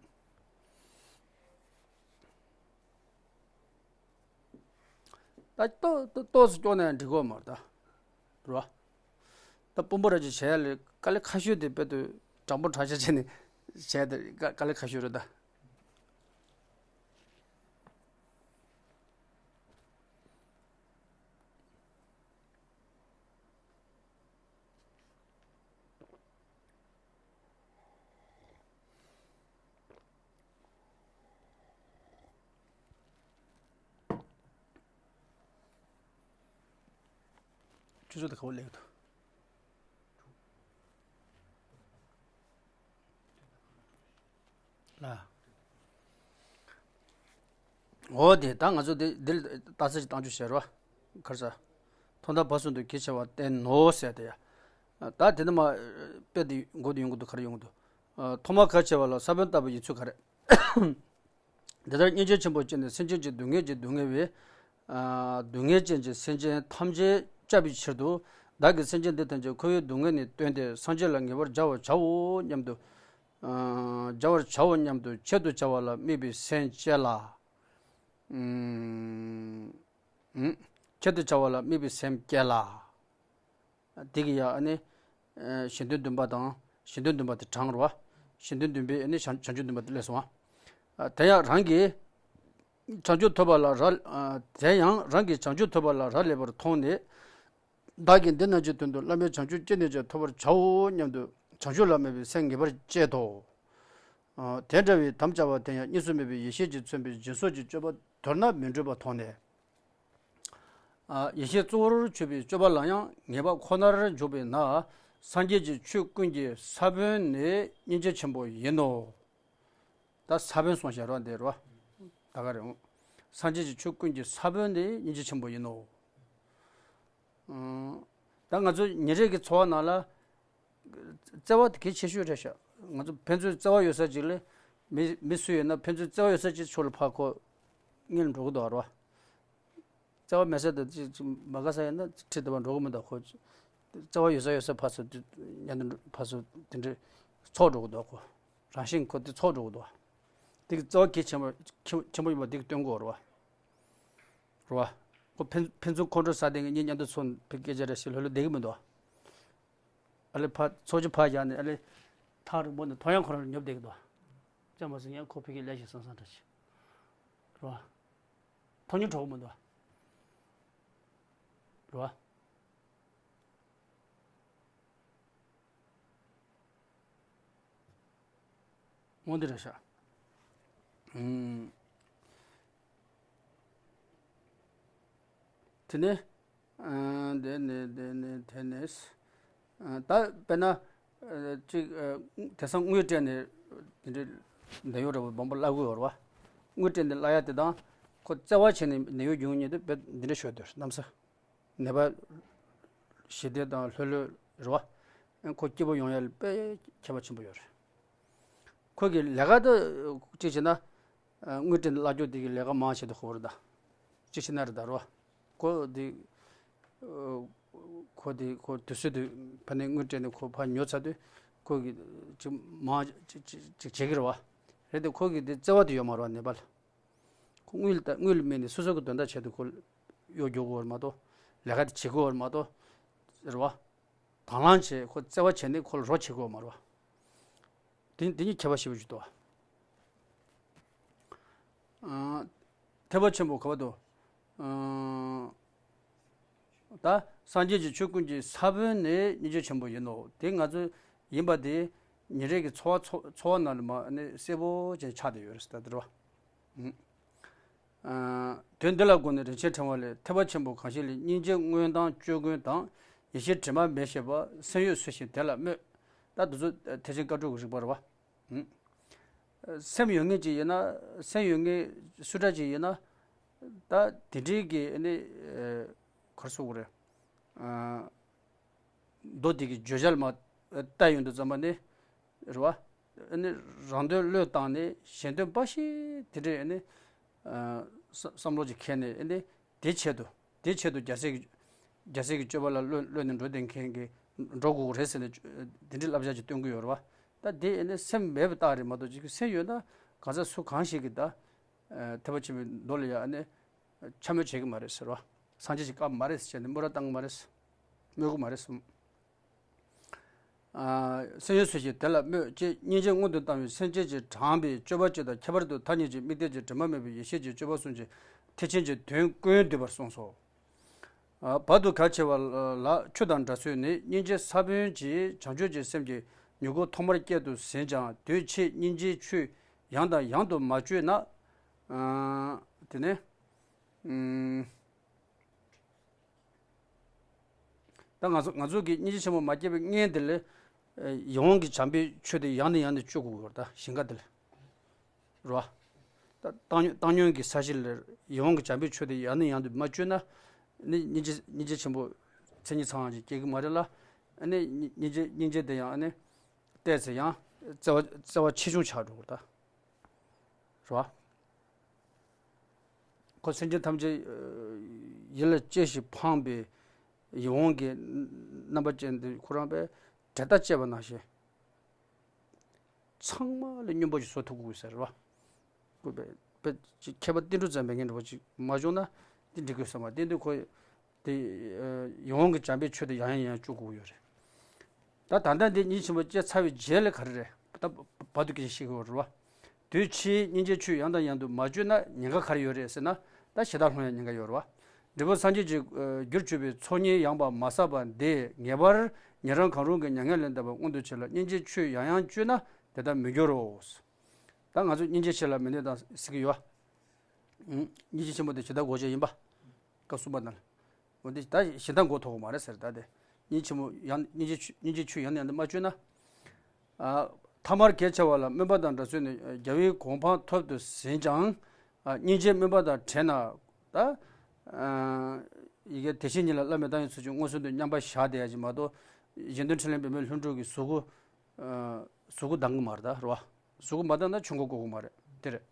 ད་ཏོག་ཏོག་ཏོག་ཙམ་སྐྱོ་ན་ཡང་འགྲིག་གོ་མ་རེད་ད། རེད་བ། ད་དཔོན་པོ་ར་ཅིག་བྱས་ལས་དཀའ་ལས་ཁ་ཤོས་དེ་དཔེ་དུ་དྲང་པོ་དྲང་བཞག་བྱས་ནས་བྱས་ཏེ་དཀའ་དཀའ་ལས་ཁ་ཤོས་རེད་ད། ཆུ་ཚོད་དེ་ག་བ་སླེབས་འདུག་ལ། འོ་དེ་ད་ང་ཚོ་དེ་འདིར་རྟགས་གསལ་ཞིག་བཏང་རྒྱུ་བྱས་རོ། གར་ས། ཐོག་མཐའ་བར་གསུམ་དུ་གལ་ཆེ་བར་བསྟན་ནོ་ཟེར་དེ་ཡ། ད་དེ་ནི་མ་དཔེ་དེ་མགོ་དེ་ཡོང་གི་འདུག་ག་རེ་ཡོང་གི་འདུག་ཐོག་མར་གལ་ཆེ་བ་ལ་ས་བོན་ལྟ་བུ་ཡིན་ཚུལ་ག་རེ། འདི་ལྟར་སྙིང་རྗེ་ཆེན་པོ་བསྐྱེད་ནས་སེམས་ཅན་གྱི་སྡུག་བསྔལ་གྱིས་སྡུག་བསྔལ་བའི། ཨ་སྡུག་བསྔལ་ཅན་གྱི་སེམས་ཅན་ཐམས་ཅད་བསྐྱབ་པའི་ཕྱིར་དུ། བདག་གིས་སེམས་ཅན་འདི་ཐམས་ཅད་འཁོར་བའི་སྡུག་བསྔལ་ནས་བཏོན་ཏེ་སངས་རྒྱས་ལ་ངེས་པར་སྦྱར་བར་བྱའོ་སྙམ་དུ། ཨ་སྦྱར་བར་བྱའོ་སྙམ་དུ་ཆེད་དུ་བྱ་བ་ལ་དམིགས་པའི་སེམས་བསྐྱེད་ལ། ཨུམ། ཨུམ། ཆེད་དུ་བྱ་བ་ལ་དམིགས་པའི་སེམས་བསྐྱེད་ལ། དེ་གི་ཡང་ཨ་ནི། ཨ་གཞན་དོན་བདུན་པ་དང་གཞན་དོན་བདུན་པ་དེ་དྲངས་རོ། གཞན་དོན་བདུན་པའི་ཨ་ནི་བྱང་བྱང་ཆུབ་བདུན་པ་དེ་སླེབས་སོང་ཨ། དེ་ཡང་རང་གིས། བྱང་ཆུབ་ཐོབ་པ་ལ་རག་ཨ་དེ་ཡང་རང་གིས་བྱང་ཆུབ་ཐོབ་པ་ལ་རག་ལས་པར་མཐོང་ནས། བདག་གིས་འདི་རྣམས་ཀྱི་དོན་དུ་བླ་མེད་བྱང་ཆུབ་ཅི་ནས་ཀྱང་ཐོབ་པར་བྱའོ་སྙམ་དུ་བྱང་ཆུབ་ལ་དམིགས་པའི་སེམས་ངེས་པར་བསྐྱེད་དོ། ཨ་དེ་འདྲ་བའི་དམ་བཅའ་བ་དེ་ཡང་གཉིས་སུ་མེད་པའི་ཡེ་ཤེས་ཀྱིས་མཚོན་པའི་སྦྱིན་སོགས་ཀྱི་སྤྱོད་པ་མདོར་ན་མི་འགྲུབ་པ་མཐོང་ནས། ཨ་ཡེ་ཤེས་གཙོ་བོར་གྱུར་པའི་སྤྱོད་པ་ལ་ཡང་ངེས་པ་ཁོ་ནར་འཇོག་པས་ན། སངས་རྒྱས་ཀྱི་ཆོས་ཀུན་གྱི་ས་བོན་ནི་སྙིང་རྗེ་ཆེན་པོ་ཡིན་ནོ། ད་ས་བོན་གསུངས་བཞག་རོགས་འདི་རོ། ད་ག་རེ་འོང་། སངས་རྒྱས་ཀྱི་ཆོས་ཀུན་གྱི་ས་བོན་ནི་སྙིང་རྗེ་ཆེན་པོ་ཡིན་ནོ། ཨང་། ད་ང་ཚོ་ཉིན་རེ་གི་འཚོ་བ་ནང་ལ། བརྩེ་བ་དེ་གལ་ཆེ་ཤོས་རེད་ཤག་ང་ཚོ་ཕན་ཚུན་བརྩེ་བ་ཡོད་ས་ཅིག་ལ། མི་མི་སུ་ཡོད་ན་ཕན་ཚུན་བརྩེ་བ་ཡོད་ས་ཅིག་ཕྱོགས་ལ་ཕར་ཁོ་སྔོན་ལ་འགྲོ་གི་འདུག་རོ། བརྩེ་བ་མེད་ས་དེ་ཅིག་ཅིག་མ་དགའ་ས་ཡོད་ན་ཁྲིད་དེ་བ་འགྲོ་གི་མི་འདུག་ཁོ། བརྩེ་བ་ཡོད་ས་ཡོད་ས་ཕར་ཚུར་མཉམ་དུ་འགྲོ་ཕར་ཚུར་དེ་འདྲའི་ཚོགས་འགྲོ་གི་འདུག་ཁོ། རང་བཞིན་ཁོ་དེ་ཚོགས་འགྲོ་གི་འདུག་དེ་གི་རྩ་བ་གལ་ཆེན་པོ་ཆེན་ཆེན་པོ་ཡིན་པ་དེ་གི་སྟོན་གོ་རེད་བ། རེད་བ། ཁོ་ཕན་ཕན་ཚུན་ཁོང་ཁྲོ་ཟ་བསྡད་མཁན་གཉིས་མཉམ་དུ་ཚོགས་ཕ་གི་སྐད་ཆ་རེ་བཤད་ལྷོད་ལྷོད་བསྡད་གི་མི་འདུག་ཨ་ལེ་ཕ་ཚོགས་ཀྱི་ཕ་རྒྱག་ནས་ཨ་ལེ་ཐག་རིང་པོ་ནས་མཐོང་ཡང་ཁོ་རང་ཉོབ་བསྡད་གི་འདུག་ཅང་མ་ཟིན་ཡང་ཁོ་ཕ་གི་ལས་ཞིག་བསམ་བསམ་འདྲ་ཞིག་རེད་བ། མཐོང་མྱོང་གྲོགས་པོ་མི་འདུག་རེད་བ། འོ་འདི་རེད་ཤག་ཨུམ། དེ་ནས། ཨ། དེ་ནས་དེ་ནས་དེ་ནས། ཨ། ད་དཔེར་ན། ཨ། གཅིག་ཨ། དེང་སང་དངུལ་སྤྲད་ནས་དེ་འདྲའི་ནད་གཡོག་འདྲ་པོ་མང་པོ་བརླག་གི་ཡོད་རེད་བ། དངུལ་སྤྲད་ནས་བརླག་ཡ་དེ་དང་། ཁོ་བརྩེ་བ་བྱས་ནས་ནད་གཡོག་རྒྱུག་མཁན་དེ་དཔེ་འདི་འདྲ་ཤོད་དུས་གནམ་ས། ནད་པ་ཞི་བདེ་དང་ལྷོད་ལྷོད་རེད་བ། ཁོ་སྐྱིད་པོ་ཡོང་ཡ་ལ་དཔེ་ཁྱད་པར་ཆེན་པོ་ཡོད་རེད། ཁོ་གི་ལས་ཀ་དེ་གཅིག་བྱས་ན། དངུལ་སྤྲད་ནས་བརླག་རྒྱུ་དེ་གི་ལས་ཀ་མང་ཆེ་དེ་ཁོ་རེད་ད། གཅིག་བྱས་ན་རེད་ད་རོ། ཁོ་དེ། ཁོ་དེ་ཁོ་དུས་ཚོད་དུ་ཕ་ནས་དངུལ་སྤྲད་ནས་ཁོ་ཕར་ཉོ་ཚར་དུས་ཁོ་གི་ཅིག་མང་ཅིག་ཅིག་ཅིག་བྱེད་ཀྱི་རེད་བ། རེད་དེ་ཁོ་གི་དེ་བརྩེ་བ་དེ་ཡོད་མ་རེད་བ་ནད་པ་ལ། ཁོ་དངུལ་ད་དངུལ་ལ་དམིགས་ནས་སོ་སོ་གི་དོན་དག་ཆེད་དུ་ཁོ་གཡོག་རྒྱུག་གི་ཡོད་རེད་མ་གཏོགས། ལས་ཀ་དེ་བྱེད་ཀྱི་ཡོད་རེད་མ་གཏོགས། རེད་བ། དང་བླངས་བྱས་ཁོ་བརྩེ་བ་བྱས་ནས་ཁོ་ལ་རོགས་བྱེད་དགོས་མ་རེད་བ། དེ་དེ་གཉིས་ཁྱད་པར་ཞེ་པོ་ཅིག་འདུག་བ། ཨ། ཐེག་པ་ཆེན་པོ་ག་པར་འདུག་ཨ། ད་སངས་རྒྱས་ཀྱི་ཆོས་ཀུན་གྱི་ས་བོན་ནི་སྙིང་རྗེ་ཆེན་པོ་ཡིན་ནོ། དེ་ང་ཚོ་ཡིན་པ་དེ་ཉིན་རེ་གི་འཚོ་བ་འཚོ་འཚོ་བ་ནང་ལ་མ་ནི་གསལ་པོ་ཅན་ཆགས་བསྡད་ཡོད་རེད་ཟེར་ད་དེ་རེད་བ། ཨ། དོན་འདི་ལ་དགོངས་ནས་རིན་ཆེན་ཕྲེང་བ་ལས། ཐེག་པ་ཆེན་པོ་གང་ཞིག་ལ། སྙིང་རྗེ་སྔོན་དང་སྤྱོད་ཀུན་དང་། ཡེ་ཤེས་དྲི་མ་མེད་ཤེས་པ། སེམས་ཡོད་ཚུལ་བཞིན་དེ་ལ་སྨོད། ད་འདི་ཚོ་ཐེག་ཆེན་བཀའ་དྲུག་གི་རིགས་པ་རེད་བ། སེམས་ཡོད་མཁན་ཅིག་ཡིན་ན། སེམས་ཡོད་མཁན་སུ་འདྲ་ཅིག་ཡིན་ན། ད་དེ་འདྲའི་གི་ནི་ག་རེ་ཟེར་དགོས་རེད། མདོ་དེ་གི་བརྗོད་བྱ་ལ་མ་ལྟ་ཡོང་དུས་ཙམ་པ་ནི། རེད་བ། ཨ་ནི་རང་དོན་བློས་བཏང་ནས་གཞན་དོན་འབའ་ཞིག་དེ་འདྲའི་ཨ་ནི། ཨ། བསམ་བློ་ཅིག་འཁྱེར་ནས་ཨ་ནི་དེའི་ཆེད་དུ་དེའི་ཆེད་དུ་རྒྱལ་སྲས་ཀྱི་རྒྱལ་སྲས་ཀྱི་སྤྱོད་པ་ལ་བློ་བློས་ནས་འགྲོ་བསྡད་མཁན་གྱི་འགྲོ་དགོས་རེད་ཟེར་ནས་དེ་འདྲའི་བསླབ་བྱ་ཅིག་སྟོན་གྱི་ཡོད་རེད་བ། ད་དེ་ཨ་ནི་སེམས་མེད་པའི་རྟགས་རེད་མ་གཏོགས་ཅིག་སེམས་ཡོད་ན་གང་ཟག་སུ་གང་ཞིག་གིས་ད་ཐེག་པ་ཆེན་པོའི་མདོ་ལ་ཡ་ཨ་ནི་འཕྱ་སྨོད་བྱེད་ཀྱི་མ་རེད་ཟེར་བ། སངས་རྒྱས་ཀྱི་བཀའ་མ་རེད་ཟེར་ནས་སྨོད་ར་བཏང་གི་མ་རེད། སྨོད་གི་མ་རེད་གསུངས། ཨ། སེམས་ཡོད་ཚུལ་བཞིན་དེ་ལ་སྨོད་ཅེས། སྙིང་རྗེ་སྔོན་དུ་བཏང་བའི་སེམས་ཅན་གྱིས་དྲངས་པའི་སྤྱོད་པ་སྤྱི་དང་ཁྱད་པར་དུ་ཐ་སྙད་ཀྱི་དམིགས་གཏད་ཀྱི་དྲི་མ་མེད་པའི་ཡེ་ཤེས་ཀྱི་སྤྱོད་པ་གསུམ་གྱི་ཐེག་ཆེན་གྱི་དོན་ཀུན་བསྡུས་པར་གསུངས་སོ། ཨ། བར་དུ་གལ་ཆེ་བ་ལ་ཆུ་དང་འདྲ་ཚུལ་ནི། སྙིང་རྗེ་ས་བོན་གྱིས་བྱང་ཆུབ་ཀྱི་སེམས་ཀྱི་མྱུ་གུ་ཐོག་མར་བསྐྱེད་དུ་ཟིན་ཀྱང་། དུས་ཕྱིས་སྙིང་རྗེའི་ཆུས་ཡང་དང་ཡང་དུ་མ་གཅོད་ན། ཨ། དེ་ནས། ཨུམ། ད་ང་ཚོ་ང་ཚོ་གིས་སྙིང་རྗེ་ཆེན་པོ་མ་སྐྱེས་པའི་སྔོན་དེ་ལ། ཨ། ཡིད་འོང་གི་བྱམས་པའི་ཆུ་དེ་ཡང་ནས་ཡང་དུ་གཅོད་དགོས་ཡོད་རེད་ད་ཞིང་ཁ་དེ་ལ། རེད་བ། ད་བཏང་སྙོམས་བཏང་སྙོམས་ཀྱི་ས་གཞི་ལ་ཡིད་འོང་གི་བྱམས་པའི་ཆུ་དེ་ཡང་ནས་ཡང་དུ་མ་གཅོད་ན། ནི་སྙིང་རྗེ་སྙིང་རྗེ་ཆེན་པོ་མཚན་ཉིད་ཚང་བ་ཅིག་སྐྱེ་གི་མ་རེད་ལ། ཨ་ནི་སྙིང་རྗེ་སྙིང་རྗེ་དེ་ཡང་ཨ་ནི་བལྟས་ཚེ་ཡང་བརྩེ་བ་བརྩེ་བ་ཆེ་ཆུང་ཆགས་འགྲོ་གི་རེད་ད། རེད་བ། ཁོ་སེམས་ཅན་ཐམས་ཅད་ཡིད་ལ་སྐྱེས་ཤིང་ཕངས་པའི་ཡིད་འོང་གི་རྣམ་པ་ཅན་དེ་ཁོ་རང་པས་དྲེལ་རྟ་བཅད་པ་ནང་བཞིན་ཚང་མ་ལ་སྙོམས་པོ་ཞིག་བཟོ་ཐུབ་དགོས་ཟེར་བ། ཁོ་པས་པས་ཅིག་མཁས་པ་ཏིལ་འབྲུ་ཙམ་མེད་མཁན་འདྲ་པོ་ཅིག་མ་བྱུང་ན་འདི་འགྲིག་དགོས་བསམ་པ་དེ་འདི་ཁོ། དེ། ཡིད་འོང་གི་བྱམས་པའི་ཆུ་དེ་ཡང་ཡང་ཡང་གཅོད་དགོས་ཀྱི་ཡོད་རེད། ད་ད་ལྟ་འདི་སྙིང་རྗེ་ཆེན་པོ་སྐྱེས་ཚར་བའི་རྗེས་ལ་ག་རེ་རེད། ད་བར་དུ་གལ་ཆེ་ཤེས་དགོས་རེད་བ། དུས་ཕྱིས་སྙིང་རྗེའི་ཆུས་ཡང་དང་ཡང་དུ་མ་གཅོད་ན་ཉེན་ཁ་ག་རེ་ཡོད་རེད་ཟེར་ན། ད་ཞེ་དྲག་ལྷུང་ཡང་ཉེན་ཁ་ཡོད་རེད་བ། འབྲས་བུ་སངས་རྒྱས་ཀྱི་རྒྱུར་གྱུར་པའི་ཚོགས་གཉིས་ཡངས་པ་མ་བསགས་པ་འདི་ངེས་པར་ཉན་རང་གང་རུང་གི་མྱ་ངན་ལས་འདས་པ་མངོན་དུ་བྱེད་ལ། སྙིང་རྗེའི་ཆུས་ཡང་ཡང་གཅོད་ན་དེ་ལྟར་མི་འགྱུར་རོ། ད་ང་ཚོས་སྙིང་རྗེ་ཆེ་ལ་མི་གནོད་དང་ཟེར་གྱི་ཡོད། སྙིང་རྗེ་ཆེན་པོ་དེ་ཇི་ལྟར་དགོས་ཆེད་ཡིན་པ། སྐབས་གསུམ་པ་ནང་ལ། འོ་འདི་ད་གཞན་དག་མགོ་ཐོག་མ་རེད་ཟེར་ད་དེ། སྙིང་ཆེན་མོ་ཡང་སྙིང་རྗེ་ཆུ་སྙིང་རྗེ་ཆུ་ཡང་ནས་ཡང་དུ་མ་གཅོད་ན། ཨ། ཐ་མར་གལ་ཆེ་བ་ལ་སྨོན་པ་དང་འདྲ་བརྩོན་ནས་རྒྱལ་བའི་གོ་འཕང་ཐོབ་ཏུ་ཟིན་ཀྱང་། ཨ། སྙིང་རྗེ་སྨོན་པ་དང་བྲལ་ན། ད། ཨ། ཡི་གེ་དེ་བཞིན་ཉིད་ལ་བླ་མེད་བཏང་ཡོད་ཚུལ་གྱིས་མངོན་སུམ་དུ་མཉམ་པར་བཞག་བསྡད་ཡ་ཅིག་མ་གཏོགས། གཞན་དོན་འཕྲིན་ལས་འབད་མེད་ལྷུན་གྲུབ་ཀྱི་གཟུགས་སྐུ། ཨ། གཟུགས་སྐུ་ལྡང་གི་མ་རེད་ད་རེད་བ། གཟུགས་སྐུ་མ་ལྡང་ན་ཆོས་འཁོར་བསྐོར་གི་མ་རེད་དེ་རེད།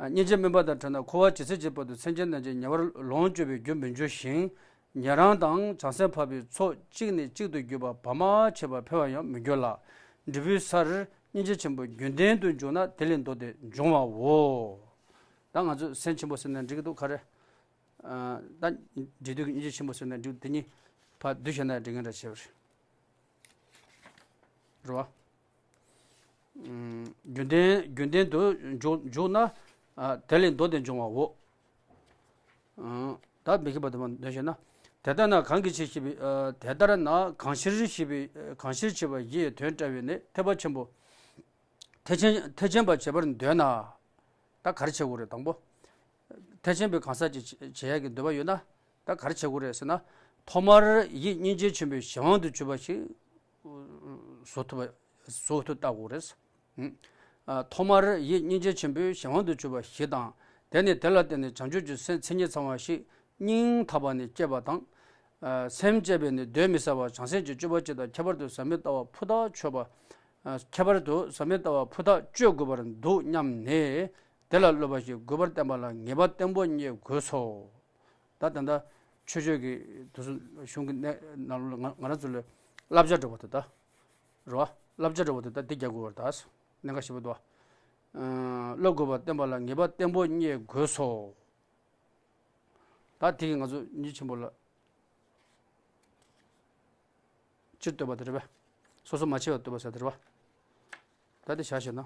ཨ། སྙིང་རྗེ་སྨོན་པ་དང་བྲལ་ན་འཁོར་བ་ཇི་སྲིད་ཀྱི་བར་དུ་སེམས་ཅན་རྣམས་ཀྱི་ཉེ་བར་ལོངས་སྤྱོད་པའི་རྒྱུར་མི་འགྱུར་ཞིང་། ཉན་རང་དང་བྱང་སེམས་འཕགས་པའི་ཚོགས་གཅིག་ནས་གཅིག་ཏུ་བརྒྱུད་པ་བར་མ་ཆད་པར་འཕེལ་བར་ཡང་མི་འགྱུར་ལ། འབྲས་བུའི་སར་སྙིང་རྗེ་ཆེན་པོ་རྒྱུན་ལྡན་དུ་འབྱུང་ན་དེ་ལས་མདོ་སྡེ་འབྱུང་བའོ། ད་ང་ཚོས་སེམས་ཆེན་པོ་ཟེར་ན་འགྲིག་གི་འདུག་ག་རེ། ཨ། ད་འབྲས་དུས་ཀྱི་སྙིང་རྗེ་ཆེན་པོ་ཟེར་ན་འགྲིག་དེ་གཉིས་ཕར་བསྡུས་བྱས་ན་འགྲིག་མཁན་འདྲ་བྱས་པ་རེད། རེད་བ། ཨུམ། རྒྱུན་ལྡན་རྒྱུན་ལྡན་དུ་འཇུག་འཇུག་ན། ཨ། དེ་ལས་མདོ་སྡེ་འབྱུང་བའོ། ཨ། ད་མི་ཤེས་པ་དུ་མ་འདོན་བྱས་ན། དེ་ལྟར་ན་གང་གི་ཕྱིར་ཞེས་པའི། ཨ། དེ་ལྟར་ན་གང་ཕྱིར་ཞེས་པའི། ཨ། གང་ཕྱིར་ཞེས་པ་བཞི་ཡི་དོན་བཀྲལ་བས་ནི་ཐེག་པ་ཆེན་པོ། ཐེག་ཆེན་ཐེག་ཆེན་པ་བྱེད་པར་འདོད་ན། ད་ག་རེ་བྱེད་དགོས་རེད། དང་པོ། ཐེག་ཆེན་པའི་གང་ཟག་ཅིག་བྱེད་ཡག་གི་འདོད་པ་ཡོད་ན། ད་ག་རེ་བྱེད་དགོས་རེད་ཟེར་ན། ཐོག་མར་ཡིད་སྙིང་རྗེ་ཆེན་པོའི་གཞན་དབང་དུ་གྱུར་པ་ཞིག་བཟོ་ཐུབ་པ་བཟོ་ཐུབ་ལྟ་དགོས་རེད། ཨ། ཐོག་མར་ཡིད་སྙིང་རྗེ་ཆེན་པོའི་གཞན་དབང་དུ་གྱུར་པ་ཞིག་དང་། དེ་ནས་དེ་ལ་བརྟེན་ནས་བྱང་ཆུབ་ཀྱི་སེམས་མཚན་ཉིད་ཚང་བ་ཞིག་སྙིང་ཐག་པ་ནས་སྐྱེས་པ་དང་། ཨ། སེམས་བསྐྱེད་པས་ནི་གདོན་མི་ཟ་བར་བྱང་སེམས་ཀྱི་སྤྱོད་པ་སྤྱི་དང་ཁྱད་པར་དུ་ཟབ་མོའི་ལྟ་བ་ཕུ་ཐག་ཆོད་པ། ཨ། ཁྱད་པར་དུ་ཟབ་མོའི་ལྟ་བ་ཕུ་ཐག་གཅོད་དགོས་པར་འདུག་སྙམ་ནས། དེ་ལ་སློབ་པ་ཞིག་དགོས་པར་བསྟན་པ་ལ་ངེས་པ་བརྟན་པོ་རྙེད་དགོས་སོ། ད་ད་ལྟ་ཆོས་ཕྱོགས་ཀྱི་དེ་ཚོ་གཞུང་གི་གནས་ནང་ལོགས་ལ་ང་ང་རང་ཚོ་ལ་བསླབ་བྱ་འདྲ་བོ་དེ་ད། རེད་བ། བསླབ་བྱ་འདྲ་བོ་དེ་ད་འདི་རྒྱག་དགོས་པར་ད། གནད་འགག་ཞེ་པོ་འདུག་བ། ཨ། སློབ་དགོས་པར་བསྟན་པ་ལ་ངེས་པ་བརྟན་པོ་རྙེད་དགོས་སོ། ད་དེ་གིས་ང་ཚོ་ཉིད་ཆེན་པོ་ལ་སྤྱིར་བསྟོད་པ་དེ་རེད་པས། སོ་སོ་མ་ཕྱེ་བར་བསྟོད་པ་ཟེར་དེ་རེད་བ། ད་དེ་བཞག་བྱས་ན།